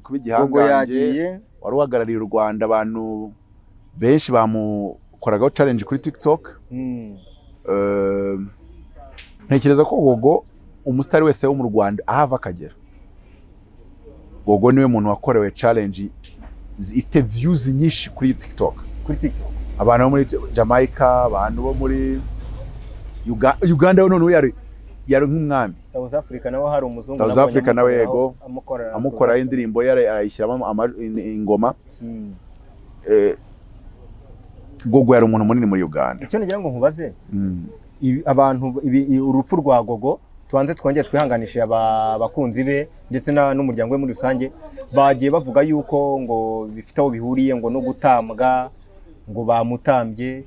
kuba Gogo igihangange, yagiye. wari uhagarariye u Rwanda. Abantu benshi bamukoragaho challenge kuri TikTok. Ntekereza ko Gogo, umusitari wese wo mu Rwanda aho ava akagera, Gogo niwe muntu wakorewe challenge ifite views nyinshi kuri TikTok. Kuri TikTok. Abantu bo muri Jamaica, abantu bo muri Uganda we noneho yari nk'umwami. South Africa naho hari umuzungu South nabonye Africa nawe amukoreraho- yego. amukorera Amukoraho indirimbo ye, arayishyiramo ingoma. Gogo yari umuntu munini muri Uganda. Icyo nagira ngo nkubaze, abantu urupfu rwa Gogo, tubanze twongere twihanganishe abakunzi be ndetse n'umuryango we muri rusange. Bagiye bavuga yuko ngo bifite aho bihuriye ngo no gutambwa, ngo bamutambye.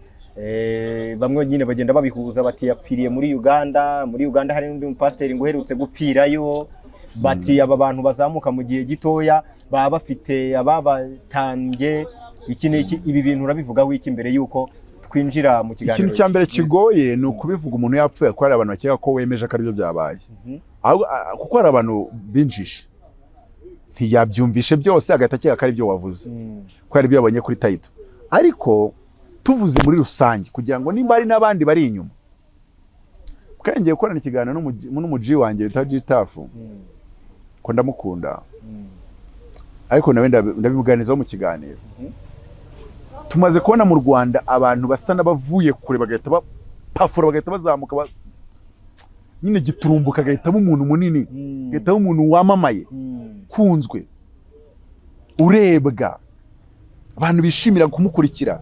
Bamwe nyine bagenda babihuza bati yapfiriye muri Uganda, muri Uganda hari n'undi mupasiteri ngo uherutse gupfirayo. Bati aba bantu bazamuka mu gihe gitoya baba bafite ababatambye, iki n'iki. Ibi bintu urabivugaho iki mbere yuko twinjira mu kiganiro? Ikintu cya mbere kigoye ni ukubivuga umuntu yapfuye, kuko hari abantu bakeka ko wemeje ko aribyo byabaye. Ahubwo, kuko hari abantu binjije, ntiyabyumvishe byose, agahita akeka ko aribyo wavuze, ko ari ibyo yabonye kuri title. Ariko tuvuze muri rusange, kugira ngo nimba hari n'abandi bari inyuma, kuko ngiye gukorana ikiganiro n'umuji wanjye bita Gitafu, ko ndamukunda, ariko nawe ndabimuganirizaho mu kiganiro. Tumaze kubona mu Rwanda abantu basa n'abavuye kure, bagahita bapafura, bagahita bazamuka, nyine giturumbuka, agahitamo umuntu munini, agahitamo umuntu wamamaye, kunzwe, urebwa, abantu bishimira kumukurikira.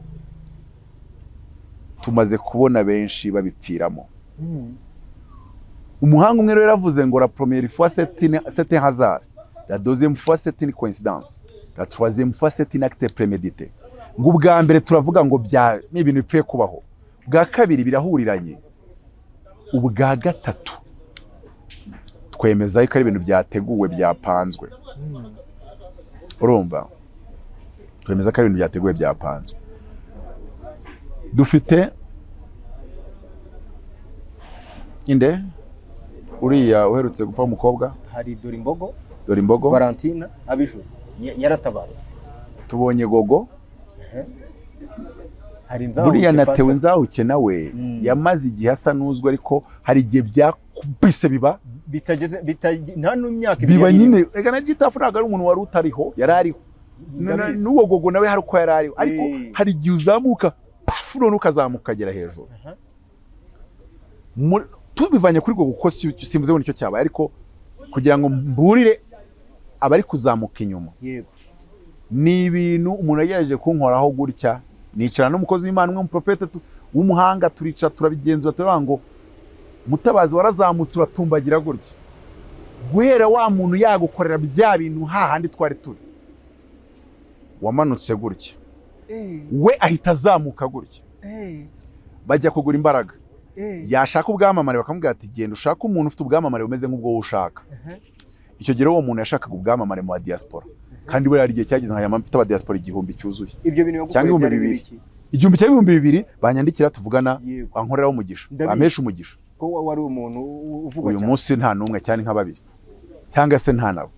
Tumaze kubona benshi babipfiramo. Umuhanga umwe rero yaravuze ngo: "La première fois, c'est un hasard; la deuxième fois, c'est une coïncidence; la troisième fois, c'est un acte prémédité." Ngo ubwa mbere turavuga ngo bya ni ibintu bipfuye kubaho, ubwa kabiri birahuriranye, ubwa gatatu twemeza yuko ari ibintu byateguwe, byapanzwe. Urumva, twemeza ko ari ibintu byateguwe, byapanzwe. Dufite inde uriya uherutse gupfa w'umukobwa? Hari Dore Imbogo. Dore Imbogo. Valentina Abijuru yaratabarutse. Tubonye Gogo. Hari Buriya Nzahuke natewe Pastor. Nzahuke nawe yamaze igihe asa n'uzwi, ariko hari igihe byakubise biba Bitageze nta n'imyaka 2 biba yari nyine. Reka, na Gitafu ntabwo ari umuntu wari utariho, yari ariho. Ndabizi. N'uwo Gogo nawe hari uko yari ariho, ariko hari igihe uzamuka pafu, none ukazamuka ukagera hejuru. Tubivanye kuri Gogo, kuko simvuze ngo nicyo cyabaye, ariko kugira ngo mburire abari kuzamuka inyuma, ni ibintu umuntu yagerageje kunkoraho gutya. Nicara n'umukozi w'Imana umwe, umuprofete w'umuhanga, turicara turabigenzura, turavuga ngo: "Mutabazi, warazamutse uratumbagira gutya, guhera wa muntu yagukorera bya bintu hahandi twari turi, wamanutse gutya, we ahita azamuka gutya." Bajya kugura imbaraga, yashaka ubwamamare, bakamubwira ati: "Genda ushake umuntu ufite ubwamamare bumeze nk'ubwo wowe ushaka." Icyo gihe uwo muntu yashakaga ubwamamare mu ba diaspora, kandi buriya hari igihe cyageze nkajya mfite aba diaspora 1000 cyuzuye Ibyo bintu yagukoreye cyangwa 2000. Byari biki? 1000 cyangwa 2000 banyandikira, tuvugana, bankoreraho umugisha, Ndabizi. bampesha umugisha. Ko wari umuntu uvugwa Uyu cyane. munsi nta n'umwe, cyane nka babiri cyangwa se nta nabo,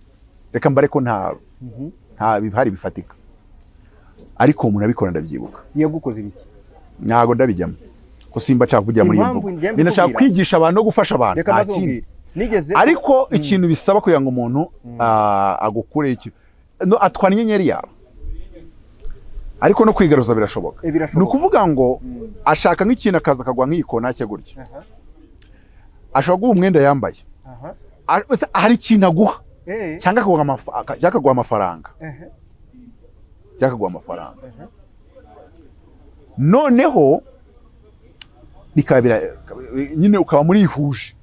reka mbare ko nta nta bihari bifatika, ariko uwo muntu abikora ndabyibuka. Yagukoze ibiki? Ntabwo ndabijyamo ko simba nshaka kuvugira muri iyi Impamvu mvugo. njye Binashaka mbikubwira. kwigisha abantu no gufasha abantu, Reka nta maze kindi. nkubwire, nigeze Ariko ikintu bisaba kugira ngo umuntu agukure iki, no atwara inyenyeri yawe, ariko no kwigaruza birashoboka. Ni Birashoboka. ukuvuga ngo ashaka nk'ikintu, akaza akagwa nk'iyikona cye gutya, ashobora guha umwenda yambaye. Ese hari ikintu aguha cyangwa akaguha amafaranga, cyangwa akaguha amafaranga, noneho bikaba nyine ukaba murihuje.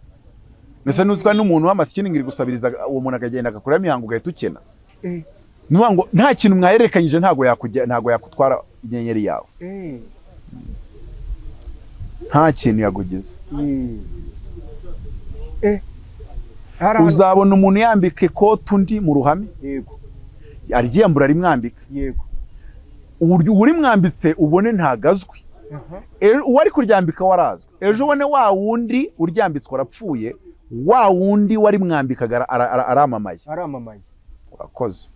Mbese nuzwa n'umuntu w'amasikini ngiri gusabiriza, uwo muntu akagenda agakuramo imihango, ugahita ukena. Ni ukuvuga ngo nta kintu mwahererekanyije, ntabwo yakujya, ntabwo yakutwara inyenyeri yawe, nta kintu yakugize. Hari ahantu- Uzabona umuntu yambika ikoti undi mu ruhame, aryiyambura arimwambika. Uburyo urimwambitse ubone ntago azwi. Uwo ari kuryambika warazwi, ejo ubone wa wundi uryambitswe arapfuye, wa wundi warimwambikaga aramamaye. Aramamaye. Urakoze.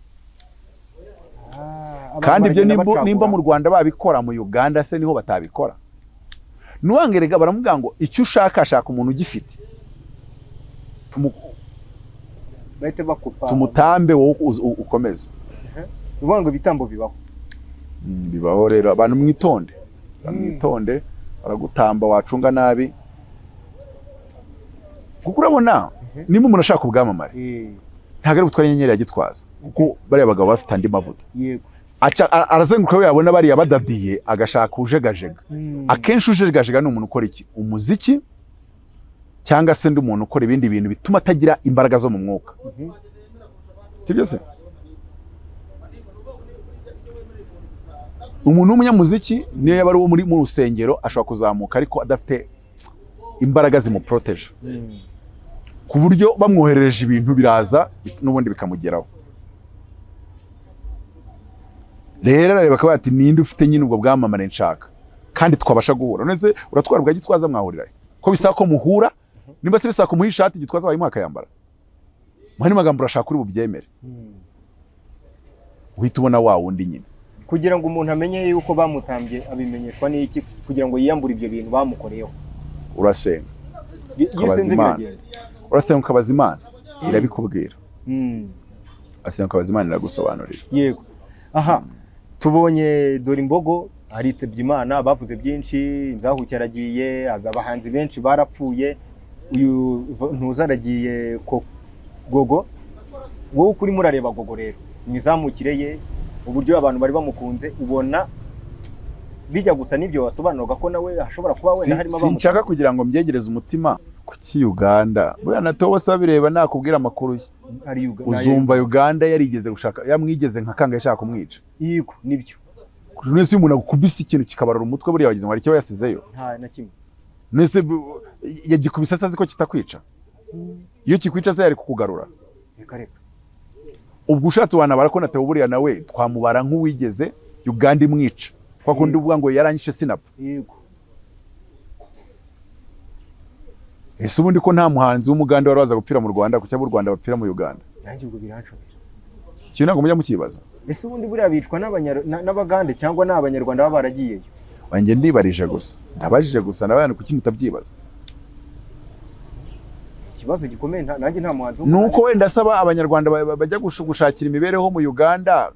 Abantu Kandi ibyo baragenda nimba bacagura. Nimba mu Rwanda babikora, mu Uganda se niho batabikora? Nuwangerega baramubwira ngo icyo ushaka, shaka umuntu ugifite. Bahite bakupa. Tumutambe, wowe ukomeze. Uvuga ngo ibitambo bibaho. Bibaho rero. Abantu mwitonde, abantu mwitonde, baragutamba wacunga nabi, kuko urabona nimba umuntu ashaka ubwamamare, ntabwo ari butware inyenyeri ya Gitwaza, kuko bariya bagabo bafite andi mavuta. Arazenguruka, we yabona bariya badadiye agashaka ujegajega. Akenshi ujegajega ni umuntu ukora iki? Umuziki, cyangwa se undi muntu ukora ibindi bintu bituma atagira imbaraga zo mu mwuka. Sibyo se? Umuntu w'umunyamuziki niyo yaba ari uwo muri mu rusengero ashobora kuzamuka, ariko adafite imbaraga zimuporoteje, ku buryo bamwoherereje ibintu biraza n'ubundi bikamugeraho. Rero arareba akavuga ati: "Ninde ufite nyine ubwo bwamamare nshaka kandi twabasha guhura?" None se uratwara ubwa Gitwaza, mwahurira he? Ko bisaba ko muhura? Nimba se bisaba kumuha ishati, Gitwaza wayimuha akayambara? Mu yandi magambo, urashaka uri bubyemere, uhita ubona wa wundi nyine. Kugira ngo umuntu amenye yuko bamutambye, abimenyeshwa n'iki kugira ngo yiyambure ibyo bintu bamukoreyeho? Urasenga. Iyo Ukabaza usenze Imana. biragenda. Urasenga ukabaza Imana, irabikubwira. Urasenga ukabaza Imana, iragusobanurira. Yego. Aha tubonye dore imbogo aritebye Imana, bavuze byinshi, inzahuke aragiye, abahanzi benshi barapfuye, uyu ntuza aragiye ko Gogo. Wowe uko urimo urareba Gogo rero, imizamukire ye, uburyo abantu bari bamukunze, ubona bijya gusa n'ibyo wasobanuraga ko nawe hashobora kuba wenda harimo abamukunze? Sinshaka kugira ngo mbyegereze umutima. Kuki Uganda buriya na Theo bose babireba, nakubwira amakuru ye. Ari Uzumva Uganda yarigeze gushaka, yamwigeze nka kanga yashaka kumwica. Yego, nibyo. None se iyo umuntu agukubise ikintu kikabarura umutwe, buriya wagize ngo hari icyo yasizeyo? Nta na kimwe. None se yagikubise se azi ko kitakwica? Iyo kikwica se yari kukugarura? Reka reka. Ubwo ushatse wanabara ko na Theo buriya nawe twamubara nk'uwigeze Uganda imwica, kwa kundi uvuga ngo yaranyishe sinapfa. Ese ubundi ko nta muhanzi w'umugande wari waza gupfira mu Rwanda, kuki ab'u Rwanda bapfira mu Uganda? Nanjye ubwo biranshobera. Ikintu ntabwo mujya mukibaza. Ese ubundi buriya bicwa n'Abagande cyangwa ni Abanyarwanda baba baragiyeyo? Wanjye ndibarije gusa, ndabajije gusa, ndabana kuki mutabyibaza? Ikibazo gikomeye. Nanjye nta muhanzi Ni uko wenda asaba Abanyarwanda bajya gushakira imibereho mu Uganda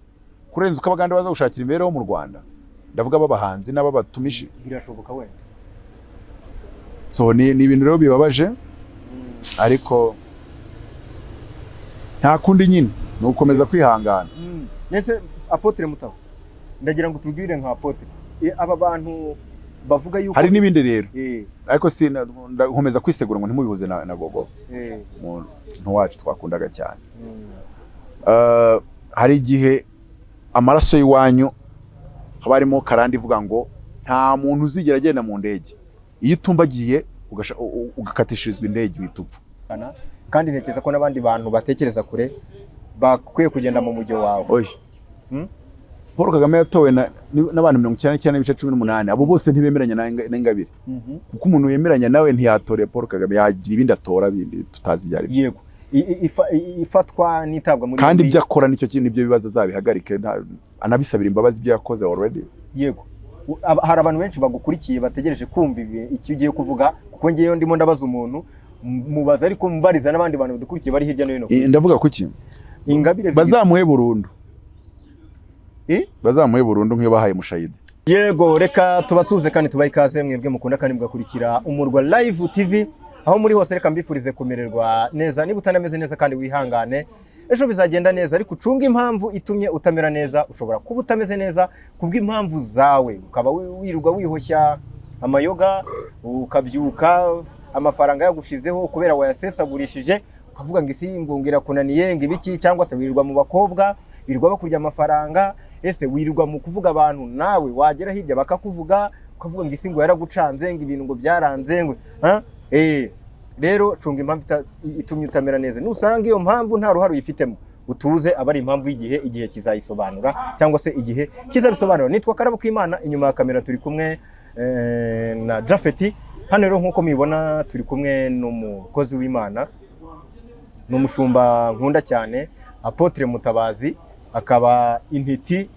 kurenza uko Abagande baza gushakira imibereho mu Rwanda. Ndavuga b'abahanzi n'ababatumishi. Birashoboka wenda. So ni ibintu rero bibabaje, ariko nta kundi nyine, ni ugukomeza kwihangana. Mbese Apôtre Mutabo, ndagira ngo tubwire nka Apôtre, aba bantu bavuga yuko Hari n'ibindi rero, ariko si nkomeza kwisegura ngo ntimubihuze na Gogo, umuntu wacu twakundaga cyane. Hari igihe amaraso y'iwanyu haba harimo karande ivuga ngo nta muntu uzigera agenda mu ndege. Iyo utumbagiye ugakatishirizwa indege, uhita upfa. Kandi ntekereza ko n'abandi bantu batekereza kure bakwiye kugenda mu mujyo wawe. Oya. Hmm? Paul Kagame yatowe n'abantu 99.18. Abo bose ntibemeranya na Ingabire, kuko umuntu wemeranya nawe ntiyatoreye Paul Kagame, yagira ibindi atora bindi tutazi ibyo ari byo. Yego. Ifatwa n'itabwa muri Kandi yombi. ibyo akora nicyo kintu, ibyo bibazo azabihagarike, anabisabira imbabazi ibyo yakoze already. Yego. Hari abantu benshi bagukurikiye bategereje kumva icyo ugiye kuvuga, kuko ngewe ndimo ndabaza umuntu mubaza, ariko mbariza n'abandi bantu badukurikiye bari hirya no hino ku isi. Ndavuga kuki Ingabire bazamuhe burundu. Eh? Bazamuhe burundu nk'iyo bahaye Mushayidi. Yego, reka tubasuhuze kandi tubahe ikaze mwebwe mukunda kandi mugakurikira Umurwa Live TV aho muri hose. Reka mbifurize kumererwa neza. Niba utanameze neza kandi wihangane, ejo bizagenda neza, ariko ucunge impamvu itumye utamera neza. Ushobora kuba utameze neza kubw'impamvu zawe, ukaba wirirwa wihoshya amayoga, ukabyuka amafaranga yagushizeho kubera wayasesagurishije, ukavuga ngo isi ngo irakunaniye, ngo ibiki, cyangwa se wirirwa mu bakobwa birirwa bakurya amafaranga, ese wirirwa mu kuvuga abantu, nawe wagera hirya bakakuvuga, ukavuga ngo isi ngo yaragucanze, ngo ibintu ngo byaranze, ngo ha? Rero cunga impamvu itumye utamera neza. Nusanga iyo mpamvu nta ruhare uyifitemo, utuze, aba ari impamvu y'igihe, igihe kizayisobanura cyangwa se igihe kizabisobanura. Nitwa Karabo K'Imana, inyuma ya kamera turi kumwe na Jafeti. Hano rero nk'uko mubibona turi kumwe n'umukozi w'Imana, ni umushumba nkunda cyane, Apôtre Mutabazi, akaba intiti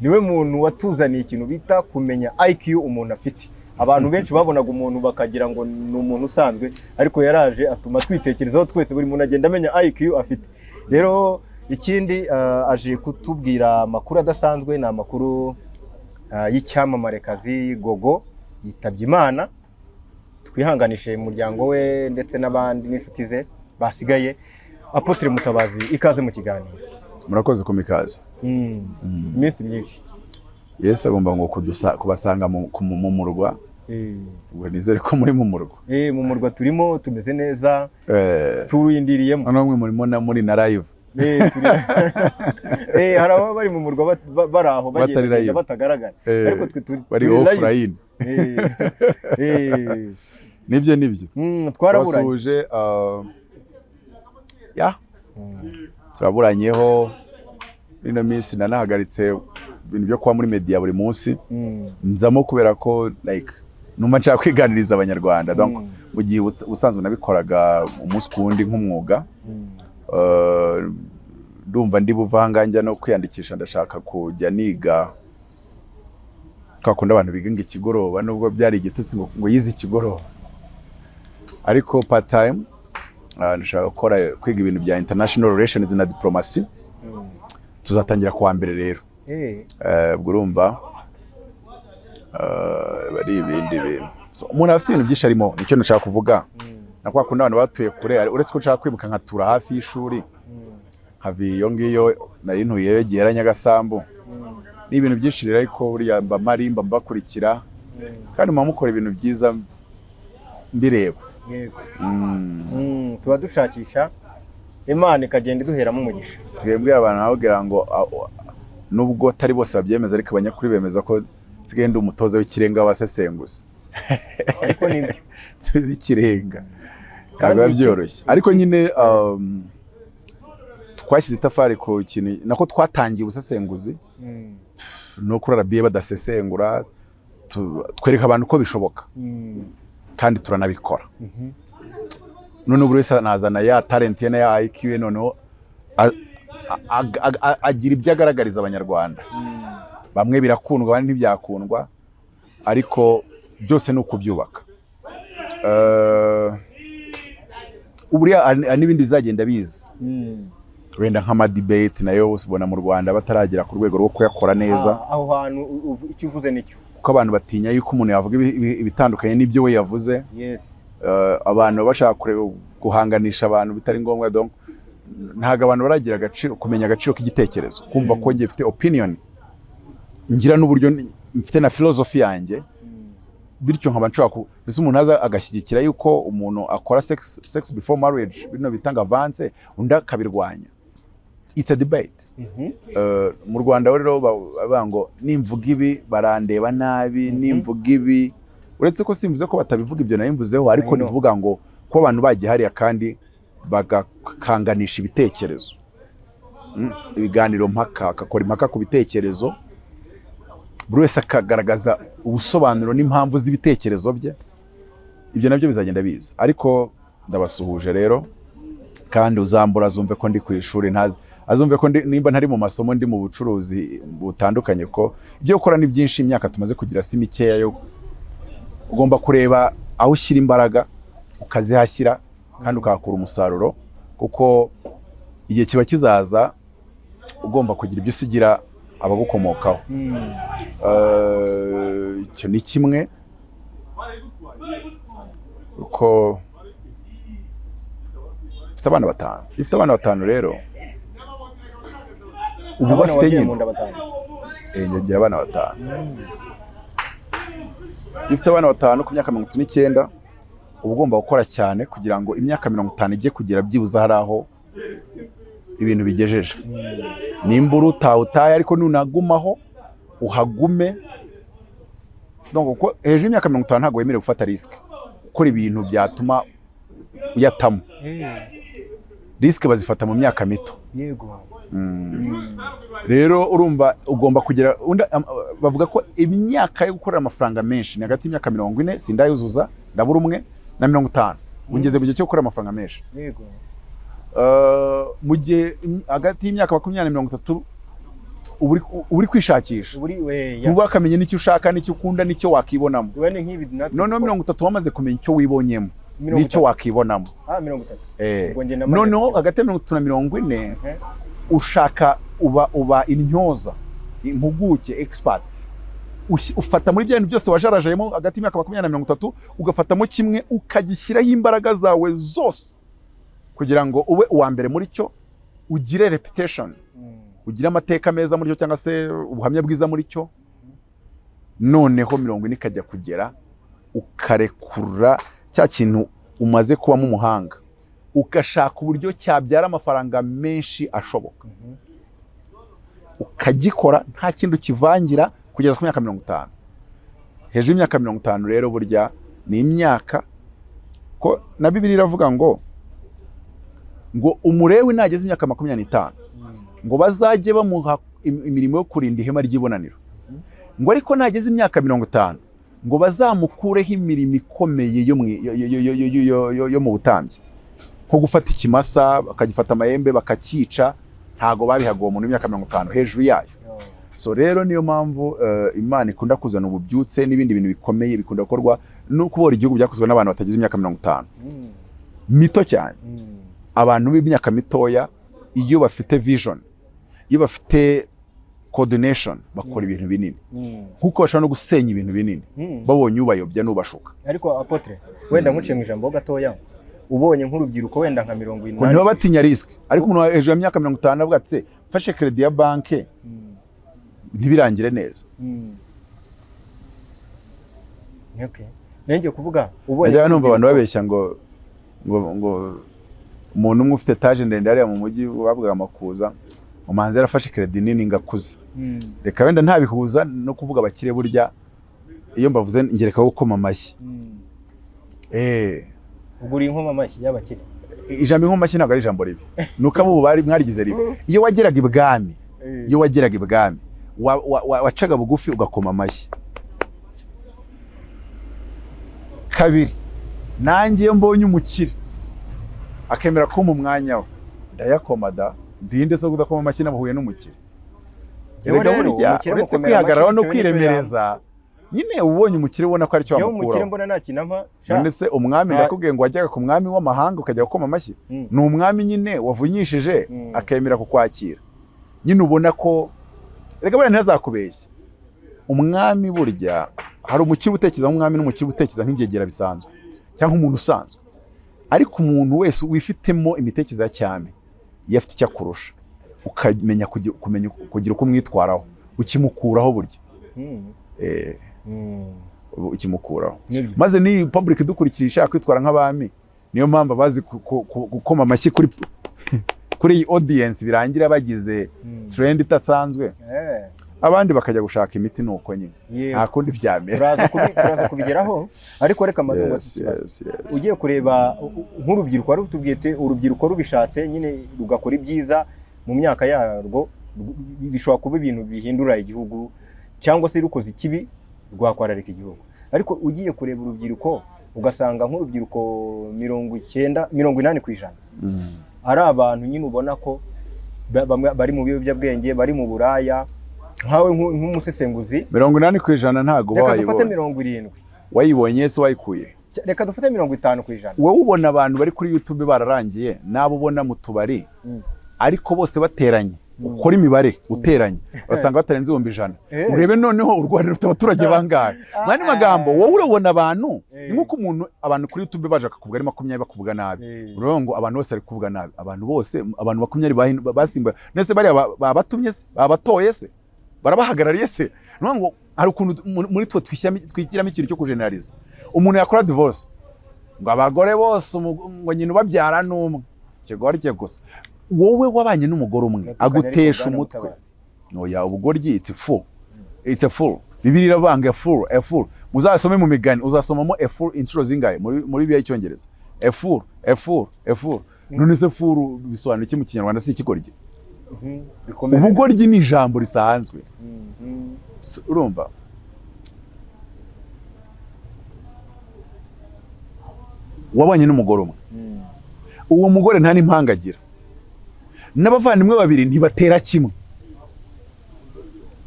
Niwe muntu watuzaniye ikintu bita kumenya IQ umuntu afite. Abantu benshi babonaga umuntu bakagira ngo ni umuntu usanzwe, ariko yaraje atuma twitekerezaho twese, buri muntu agenda amenya IQ afite. Rero ikindi, aje kutubwira amakuru adasanzwe, ni amakuru y'icyamamarekazi Gogo yitabye Imana. Twihanganishe umuryango we ndetse n'abandi n'inshuti ze basigaye. Apôtre Mutabazi, ikaze mu kiganiro. Murakoze kumpa ikaze. Iminsi myinshi. Yesu agomba ngo kubasanga mu murwa. Ubwo nizere ko muri mu murwa. Mu murwa turimo, tumeze neza, turindiriyemo. Noneho mwe murimo na muri na live. Hari ababa bari mu murwa bari aho Batari bagenda live. batagaragara, ariko twe turi bari turi live. Offline. Nibyo, nibyo. Twaraburanye. Twasuhuje, ya, turaburanyeho. Ino minsi nanahagaritse ibintu byo kuba muri media buri munsi, nzamo kubera ko like numva nshaka kwiganiriza Abanyarwanda. Donc mu gihe ubusanzwe nabikoraga umunsi ku wundi nk'umwuga, ndumva ndi buvanga njya no kwiyandikisha, ndashaka kujya niga kwa kundi abantu biga ngo ikigoroba, nubwo byari igitutsi ngo yize ikigoroba, ariko part time, ndashaka gukora, kwiga ibintu bya international relations na diplomacy. Tuzatangira kuwa mbere rero. Ubwo urumva bari ibindi bintu. So, umuntu afite ibintu byinshi arimo, nicyo nashaka kuvuga. Na kwa kundi abantu batuye kure, uretse ko nshaka kwimuka nkatura hafi y'ishuri, nkava iyo ngiyo nari ntuye Gihera, Nyagasambu. Ni ibintu byinshi rero, ariko buriya mba mpari, mba mbakurikira, kandi muba mukora ibintu byiza mbireba. Yego. Tuba dushakisha, Imana ikagenda iduheramo umugisha. Nsigaye mbwira abantu, nababwira ngo nubwo atari bose babyemeza, ariko abanyakuri bemeza ko nsigaye ndi umutoza w'ikirenga w'abasesenguzi. Ariko nibyo. W'ikirenga. Kandi Ntabwo biba byoroshye, ariko nyine twashyize itafari ku kintu, nako twatangiye ubusesenguzi no kuri RBA badasesengura, twereka abantu ko bishoboka, kandi turanabikora. None buri wese anazana ya talent ye na ya IQ ye, noneho agira ibyo agaragariza Abanyarwanda. Bamwe birakundwa, abandi ntibyakundwa, ariko byose ni ukubyubaka. Buriya hari n'ibindi bizagenda biza, wenda nk'amadebate nayo ubona mu Rwanda bataragera ku rwego rwo kuyakora neza. Ah, aho hantu icyo uvuze nicyo. Kuko abantu batinya yuko umuntu yavuga ibitandukanye n'ibyo we yavuze. Abantu bashaka kureba guhanganisha abantu bitari ngombwa. Donc ntabwo abantu baragira agaciro, kumenya agaciro k'igitekerezo, kumva ko njye mfite opinion, ngira n'uburyo mfite na philosophy yanjye, bityo nkaba nshobora ku mbese umuntu aza agashyigikira yuko umuntu akora sex before marriage, bino bitanga avance, undi akabirwanya. It's a debate. Mu Rwanda rero bavuga ngo nimvuga ibi barandeba nabi, nimvuga ibi, uretse ko simvuze ko batabivuga, ibyo nari mvuzeho, ariko I know. nivuga ngo kuba abantu bagiye hariya kandi bagakanganisha ibitekerezo, ibiganiro mpaka, bagakora impaka ku bitekerezo, buri wese akagaragaza ubusobanuro n'impamvu z'ibitekerezo bye, ibyo nabyo bizagenda biza. Ariko ndabasuhuje rero, kandi uzambura azumve ko ndi ku ishuri, ntazi azumve ko nimba ntari mu masomo ndi mu bucuruzi butandukanye, ko ibyo gukora ni byinshi. Imyaka tumaze kugira si mikeya, yo ugomba kureba aho ushyira imbaraga ukazihashyira kandi ukahakura umusaruro, kuko igihe kiba kizaza ugomba kugira ibyo usigira abagukomokaho. Icyo ni kimwe, kuko mfite abana batanu. Iyo ufite abana batanu rero ubu Abana bafite wagiye nyine mu nda batanu? Njye ngira abana batanu. Iyo ufite abana batanu ku myaka 39, uba ugomba gukora cyane kugira ngo imyaka 50 ijye kugera byibuze hari aho ibintu bigejeje. Nimba utawe utaye, ariko nunagumaho uhagume. Donc, kuko hejuru y'imyaka 50 ntabwo wemerewe gufata risque, gukora ibintu byatuma uyatamo. Risque bazifata mu myaka mito. Rero urumva ugomba kugira bavuga ko imyaka yo gukorera amafaranga menshi ni hagati y'imyaka 40, sindayuzuza ndabura umwe, na 50. Ubu ngeze mu gihe cyo gukorera amafaranga menshi. Mu gihe hagati y'imyaka 20 na 30. Uba uri kwishakisha. Buri we ya. Ntuba wakamenya n'icyo ushaka, n'icyo ukunda, n'icyo wakibonamo. We ni nk'ibi natwe Noneho dukora. 30 wamaze kumenya icyo wibonyemo Mirongo n'icyo itatu. wakibonamo. Ah, 30. Ubwo njye namaze Noneho hagati ya 30 na 40 ushaka uba intyoza, impuguke, expert. Ufata muri bya bintu byose wajarajayemo hagati y'imyaka 20 na 30, ugafatamo kimwe ukagishyiraho imbaraga zawe zose kugira ngo ube uwa mbere muri cyo, ugire reputation, ugire amateka meza muri cyo cyangwa se ubuhamya bwiza muri cyo. Noneho 40 ikajya kugera, ukarekura cya kintu umaze kubamo umuhanga, ugashaka uburyo cyabyara amafaranga menshi ashoboka, ukagikora nta kindi ukivangira kugeza ku myaka 50. Hejuru y'imyaka 50 rero, burya ni imyaka ko na Bibiliya iravuga ngo Umulewi nageze imyaka 25, ngo bazajye bamuha imirimo yo kurinda ihema ry'ibonaniro, ngo ariko nageze imyaka 50 ngo bazamukureho imirimo ikomeye yo mu- yo- yo- yo- yo- yo- yo- yo mu butambyi, nko gufata ikimasa bakagifata amahembe bakacyica. Ntago babihaga uwo muntu w'imyaka 50 hejuru yayo. So rero niyo mpamvu Imana ikunda kuzana ububyutse n'ibindi bintu bikomeye bikunda gukorwa no kubohora igihugu byakozwe n'abantu batagize imyaka 50, mito cyane. Abantu b'imyaka mitoya, iyo bafite vision, iyo bafite coordination, bakora ibintu binini, nk'uko bashobora no gusenya ibintu binini babonye ubayobya n'ubashuka. Ariko apôtre, wenda nkuciye mu ijambo gatoya, ubonye nk'urubyiruko wenda nka mirongo Ngo inani ntiba batinya risk, ariko umuntu hejuru y'imyaka 50 avuga ati: "Mfashe crédit ya banque ntibirangire neza." Okay. Nenge kuvuga ubonye Najyaga numva abantu nk'urubyiruko- babeshya ngo umuntu umwe ufite etaje ndende hariya mu mujyi bavugaga amakuza, umuhanzi yarafashe crédit nini ngo akuze. Reka wenda ntabihuza no kuvuga abakire. Burya iyo mbavuze ngerekaho gukoma amashyi. Uguriye inkoma amashyi y'abakire. Ijambo inkoma amashyi ntabwo ari ijambo ribi, ni uko abo bari mwarigize ribi. Iyo wageraga ibwami, iyo wageraga ibwami wacaga bugufi ugakoma amashyi kabiri. Nanjye iyo mbonye umukire akemera ko mu mwanya we ndayakoma da, ndinde zo kudakoma amashyi nabahuye n'umukire? Jewe Erega rero, burya umukire uretse mukomera amashyi kwihagararaho no bitewe n'icyo kwiremereza nyine, uba ubonye umukire ubona ko aricyo Jewe umukire wamukuraho. mbona nta kintu ampa sha. None se umwami, ndakubwiye ngo wajyaga ku mwami w'amahanga ukajya gukoma amashyi, ni umwami nyine wavunyishije akemera kukwakira nyine, ubona ko reka buriya ntazakubeshye umwami. Burya hari umukire utekereza nk'umwami n'umukire utekereza nk'ingegera bisanzwe cyangwa umuntu usanzwe, ariko umuntu wese wifitemo imitekerereze ya cyami, iyo afite icyo akurusha ukamenya kumenya kugira uko umwitwaraho, ukimukuraho burya. Ukimukuraho. Nibyo. Maze n'iyi public idukurikira ishaka kwitwara nk'abami, niyo mpamvu abazi gukoma amashyi kuri iyi audience birangira bagize trend idasanzwe, abandi bakajya gushaka imiti, nuko nyine nta kundi byamera. Turaza kubigeraho, ariko reka maze ngo ikibazo. Yes. Ugiye kureba nk'urubyiruko, wari utubwiye uti urubyiruko rubishatse nyine rugakora ibyiza mu myaka yarwo, bishobora kuba ibintu bihindura igihugu, cyangwa se rukoze ikibi rwakwararika igihugu. Ariko ugiye kureba urubyiruko ugasanga nk'urubyiruko 90, 80% ari abantu nyine ubona ko bamwe bari mu biyobyabwenge, bari mu buraya. Nkawe nk'umusesenguzi, 80% ntabwo reka dufate wayibonye. 70. Wayibonye se wayikuye? Reka dufate 50%. Wowe ubona abantu bari kuri YouTube bararangiye n'abo ubona mu tubari, ariko bose bateranye, ukora imibare uteranye, basanga batarenze 100,000. Urebe noneho u Rwanda rufite abaturage bangahe? Mu yandi magambo, wowe urabona abantu ni nk'uko umuntu, abantu kuri YouTube baje bakakuvuga ari 20 bakuvuga nabi, uravuga ngo abantu bose bari kuvuga nabi. Abantu bose, abantu 20 basimbuye ndetse bariya babatumye se, babatoye se, barabahagarariye se? Ni ukuvuga ngo hari ukuntu muri twe twigiramo ikintu cyo kujeneraliza. Umuntu yakora divorce ngo abagore bose, ngo nyina ubabyara ni umwe, ikigoryi gusa. Wowe wabanye n'umugore umwe Natukanye ariko agutesha Bwana umutwe. Mutabazi. Oya, ubugoryi, it's fool, it's a fool. Bibiliya iravanga a fool, a fool. Muzasome mu Migani, uzasomamo a fool inshuro zingahe muri Bibiliya y'Icyongereza? A fool, a fool, a fool. None se fool bisobanura iki mu Kinyarwanda? Si ikigoryi? Bikomeye. Ubugoryi ni ijambo risanzwe. So, urumva wabanye n'umugore umwe, uwo mugore nta n'impanga agira, n'abavandimwe babiri ntibatera kimwe.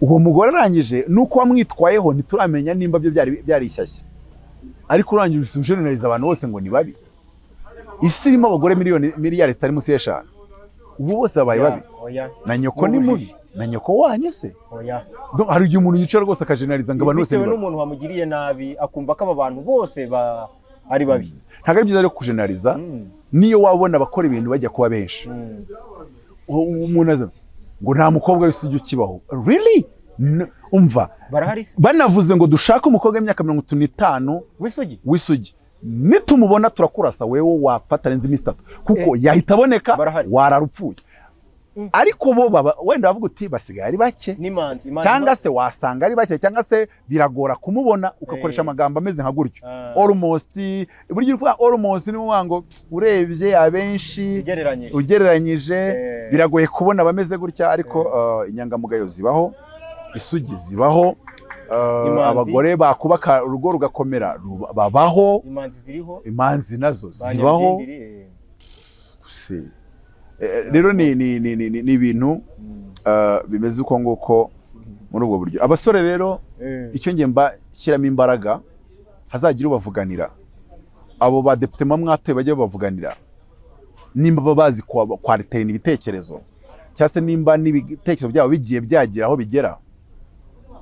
Uwo mugore arangije, nuko wamwitwayeho ntituramenya nimba byo byari ishyashya, ariko urangije ujeneraliza abantu bose ngo ni babi. Isi irimo abagore miliyoni, miliyari zitari munsi y'eshanu, ubu bose babaye babi? Oya. Na nyoko ni mubi? Na nyoko wanyu se? Oya. Donc, hari igihe umuntu yicara rwose akajeneraliza ngo abantu bose ni Bitewe babi. n'umuntu wamugiriye nabi, akumva ko aba bantu bose ari babi. Ntabwo ari byiza rero kujeneraliza. Niyo wabona abakora ibintu bajya kuba benshi, umuntu aza ngo nta mukobwa w'isugi ukibaho. Really? Umva. Barahari se. Banavuze ngo dushake umukobwa w'imyaka 35 w'isugi. W'isugi, nitumubona turakurasa. Wewe wapfa atarenze iminsi 3, kuko yahita aboneka. Barahari. Warara upfuye. Ariko bo baba wenda bavuga uti basigaye ari bake. N'imanzi, imanzi. Cyangwa se wasanga ari bake, cyangwa se biragora kumubona, ugakoresha amagambo ameze nka gutyo. Almost, burya uvuga almost ni ukuvuga ngo urebye abenshi, ugereranyije. Ugereranyije, biragoye kubona abameze gutya. Ariko inyangamugayo zibaho, isugi zibaho, Imanzi. abagore bakubaka urugo rugakomera babaho. Imanzi ziriho. Imanzi nazo Ba zibaho. Nyabigindiri, Se. Rero ni ibintu bimeze uko nguko muri ubwo buryo. Abasore rero, icyo nge mba shyiramo imbaraga, hazagira ubavuganira. Abo badepite muba mwatoye bajye babavuganira, nimba baba bazi kwariterana ibitekerezo, cyangwa se nimba n'ibitekerezo byabo bigiye byagira aho bigera,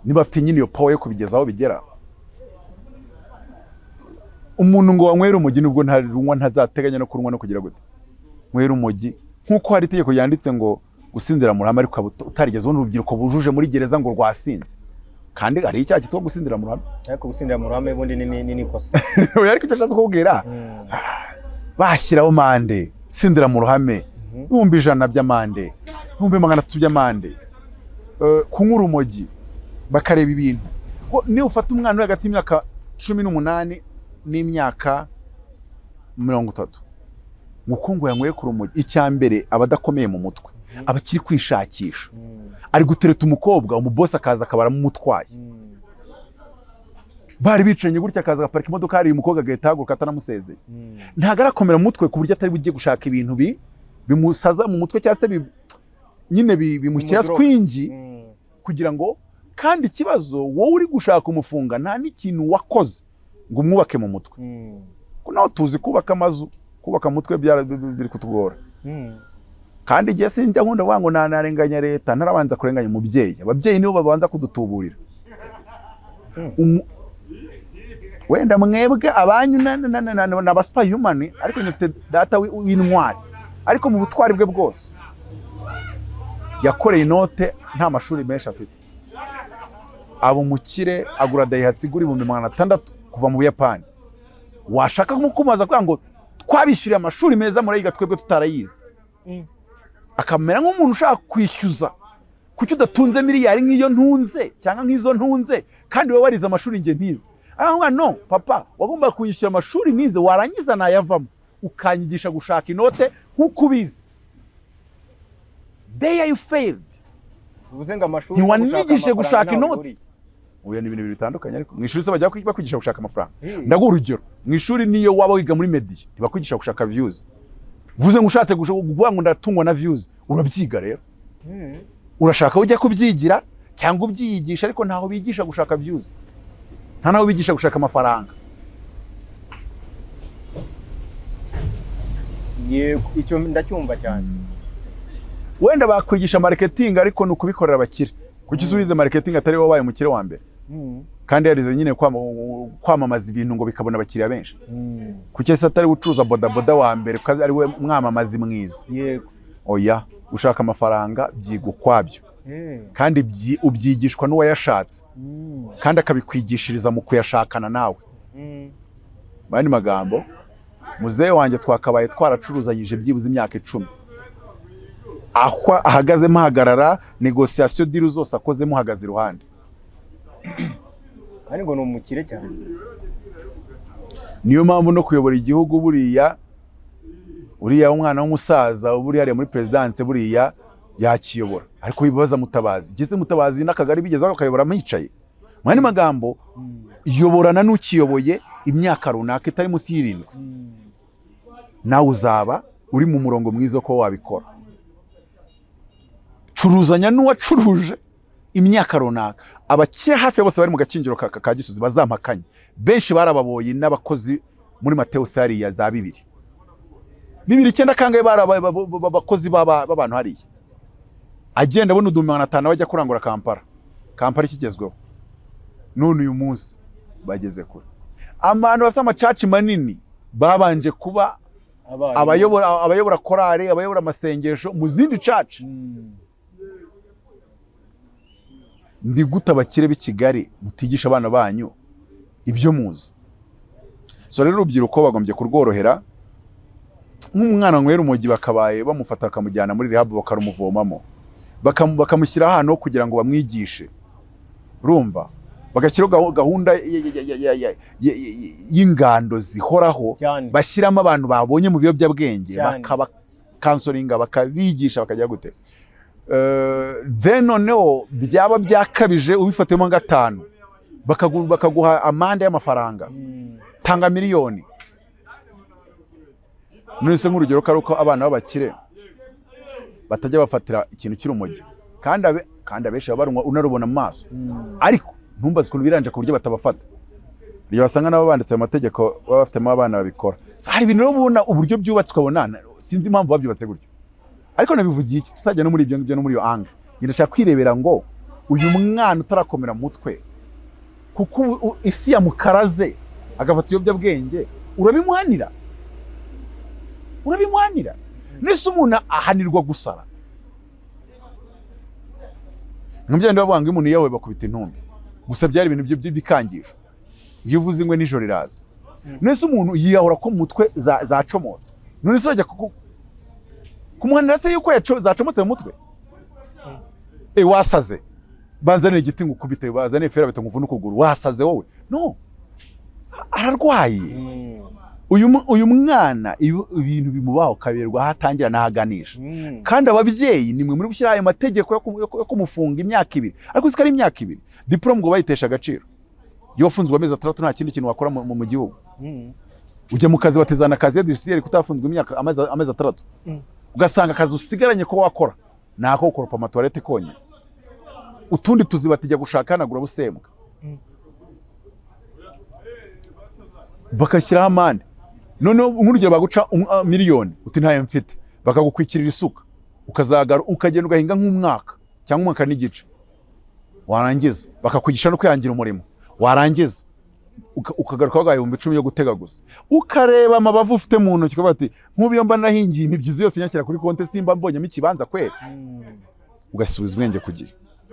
niba bafite nyine iyo power yo kubigeza aho bigera. Umuntu ngo wanywere urumogi, nubwo ntarunywa, ntazateganya no kurunywa no kugira gute, nywera urumogi, nk'uko hari itegeko ryanditse ngo gusindira mu ruhame, ariko ukaba utarigeze ubona urubyiruko bujuje muri gereza ngo rwasinze, kandi hari icyaha cyitwa gusindira mu ruhame. Ariko gusindira mu ruhame ubundi ni ikosa. Oya, ariko icyo ashatse kukubwira, bashyiraho mande sindira mu ruhame, 100,000 by'amande, 300,000 by'amande. Kunywa urumogi, bakareba ibintu. Ko niba ufata umwana uri hagati y'imyaka 18 n'imyaka 30, ngo ngo yanyweye ku rumogi, icya mbere aba adakomeye mu mutwe, aba akiri kwishakisha. Ari gutereta umukobwa, umubosi akaza akaba aramumutwaye. Bari bicaranye gutya, akaza agaparika imodoka hariya, umukobwa agahita ahaguruka atanamusezeye. Ntabwo arakomera mu mutwe ku buryo atari bujye gushaka ibintu bimusaza mu mutwe, cyangwa se nyine bimushyira Bimudroga. swingi kugira ngo. Kandi ikibazo, wowe uri gushaka umufunga, nta n'ikintu wakoze ngo umwubake mu mutwe. Ko naho tuzi kubaka amazu, kubaka mu mutwe biri kutugora. Kandi igihe sinjya nkunda kuvuga ngo narenganya leta ntarabanza kurenganya umubyeyi. Ababyeyi nibo babanza kudutuburira. Wenda mwebwe abanyu na ba superhuman, ariko njye mfite data w'intwari, ariko mu butwari bwe bwose yakoreye inote nta mashuri menshi afite, aba umukire, agura Daihatsu igura 600,000 kuva mu Buyapani. Washaka kumukumaza kugira ngo twabishyuriye amashuri meza murayiga, twebwe tutarayize, akamera nk'umuntu ushaka kwishyuza: kuki udatunze miliyari nk'iyo ntunze cyangwa nk'izo ntunze, kandi wowe warize amashuri njye ntize? Aravuga: no papa, wagombaga kunyishyura amashuri nize, warangiza nayavamo ukanyigisha gushaka inote nk'uko ubizi. There you failed. Bivuze ngo amashuri Ntiwanigishije no gushaka amafaranga ntaho inoti. bihuriye. Oya, ni ibintu bibiri bitandukanye. Ariko mu ishuri se bajya bakwigisha gushaka amafaranga? Ndaguha urugero: mu ishuri niyo waba wiga muri media, ntibakwigisha gushaka views. Bivuze ngo ushatse kuvuga ngo ndatungwa na views, urabyiga rero. Urashaka aho ujya kubyigira cyangwa ubyiyigisha, ariko ntaho bigisha gushaka views, nta naho bigisha gushaka amafaranga. Yego, icyo ndacyumva cyane. Wenda bakwigisha marketing, ariko ni ukubikorera abakire. Kuki se uwize marketing atari wowe wabaye umukire wa mbere, kandi yarize nyine kwamamaza ibintu ngo bikabona abakiriya benshi? Kuki se atari ucuruza bodaboda wa mbere, kuko ari we mwamamazi mwiza? Oya, gushaka amafaranga byiga ukwabyo, kandi ubyigishwa n'uwayashatse, kandi akabikwigishiriza mu kuyashakana nawe. Mu yandi magambo, muzehe wanjye twakabaye twaracuruzanyije byibuze imyaka 10, aho ahagaze mpahagarara, négociation, deal zose akoze muhagaze iruhande. Kandi ngo ni umukire cyane. Niyo mpamvu no kuyobora igihugu, buriya uriya umwana w'umusaza buriya ari muri perezidanse, buriya yakiyobora, ariko bibaza Mutabazi geze Mutabazi n'akagari bigezeho akayobora mwicaye. Mu yandi magambo, yoborana n'ukiyoboye imyaka runaka itari munsi y'irindwi, nawe uzaba uri mu murongo mwiza ko wabikora. Curuzanya n'uwacuruje Imyaka runaka, abakire hafi ya bose bari mu Gakinjiro ka Gisozi bazampakanye, benshi barababoye n'abakozi muri Mateus hariya za bibiri, bibiri icyenda kangahe, bari abakozi b'abantu hariya. Agenda abona 500,000 bajya kurangura Kampala. Kampala ikigezweho. None uyu munsi bageze kure. Abantu bafite amachurch manini babanje kuba Abarimu. abayobora korari, abayobora amasengesho mu zindi church. Ndi gute abakire b'i Kigali mutigisha abana banyu ibyo muzi? So rero urubyiruko bagombye kurworohera. Nk'umwana wanywera urumogi, bakabaye bamufata bakamujyana muri rehab, bakarumuvomamo, bakamushyira ahantu ho kugira ngo bamwigishe. Urumva, bagashyiraho gahunda y'ingando zihoraho bashyiramo abantu babonye mu biyobyabwenge, bakabacounselinga, bakabigisha, bakajya gute. Then noneho byaba byakabije, ubifatiyemo gatanu, bakaguha amande y'amafaranga. Tanga miliyoni. None se nk'urugero, ko ari uko abana b'abakire batajya bafatira ikintu cy'urumogi, kandi abenshi baba barunywa unarubona mu maso, ariko ntumbaze ukuntu biranje ku buryo batabafata. Iyo basanga nabo banditse ayo mategeko, baba bafitemo abana babikora. So, hari ibintu rero ubona uburyo byubatse ukabona sinzi impamvu babyubatse gutyo. Ariko nabivugiye iki? Tutajya no muri ibyo ngibyo, no muri iyo angle. Njye ndashaka kwirebera ngo uyu mwana utarakomera mu mutwe, kuko isi yamukaraze agafata ibiyobyabwenge, urabimuhanira? Urabimuhanira? Nese umuntu ahanirwa gusara? Nka bya bindi bavuga ngo iyo umuntu yiyahuye bakubita intumbi. Gusa byari ibintu by'ibikangisho, iyo uvuze ingwe nijoro iraza. Nese umuntu yiyahura ko mu mutwe zacomotse? None se urajya kumuhanira se yuko zacomotse mu mutwe? Wasaze, banzanire igiti ngukubite, bazanire ferabeto nguvune ukuguru, wasaze wowe? No ararwaye. Uyu mwana ibintu bimubaho kaberwa aho atangira n'aho aganisha. Kandi ababyeyi nimwe muri gushyiraho ayo mategeko yo kumufunga imyaka 2. Ariko uzi ko ari imyaka 2, diplôme ngo bayitesha agaciro. Iyo wafunzwe amezi 6, nta kindi kintu wakora mu gihugu. Ujya mu kazi, batizana akazi judiciaire kutafunzwe imyaka amezi 6. Ugasanga akazi usigaranye ko wakora ni ako gukoropa amatoilette konyine. Utundi tuzi batijya gushaka hanagura busembwa. Bagashyiraho amande. Noneho nk'urugero baguca miliyoni, uti ntayo mfite, bakagukwikirira isuka, ukazagara ukagenda ugahinga nk'umwaka cyangwa umwaka n'igice, warangiza bakakwigisha no kwihangira umurimo, warangiza ukagaruka baguha 10,000 yo gutega gusa. Ukareba amabavu ufite mu ntoki, ukavuga ati nk'ubu iyo mba nahingiye imibyizi yose nyakira kuri konti, simba mbonyemo ikibanza kweri? Ugasubiza ubwenge ku gihe.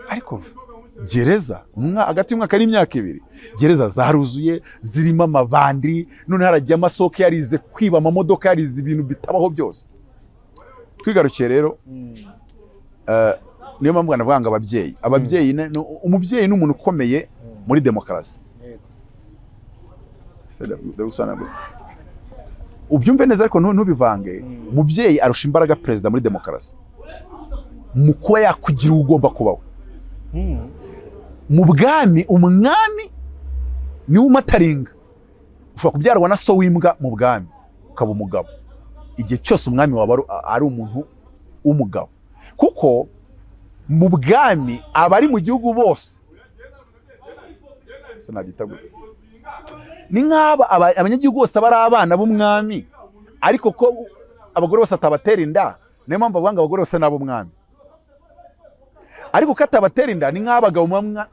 Ariko gereza hagati y'umwaka n'imyaka 2, gereza zaruzuye zirimo amabandi. None harajya amasoko yarize kwiba amamodoka, yarize ibintu bitabaho byose. Twigarukiye rero, niyo mpamvu navuga ngo ababyeyi umubyeyi ni umuntu ukomeye muri demokarasi. Se ndagusobanurira gute? Ubyumve neza ariko ntubivange. Umubyeyi arusha imbaraga perezida muri demokarasi mu kuba yakugira uwo ugomba kuba we. Mu bwami, umwami niwe umataringa. Ushobora kubyarwa na so w'imbwa mu bwami ukaba umugabo, igihe cyose umwami wawe ari umuntu w'umugabo, kuko mu bwami abari mu gihugu bose, se nabyita gute, ni nk'aba abanyagihugu bose aba ari abana b'umwami, ariko ko abagore bose atabatera inda. Niyo mpamvu bavuga ngo abagore bose ni ab'umwami, ariko ko atabatera inda, ni nk'abagabo muba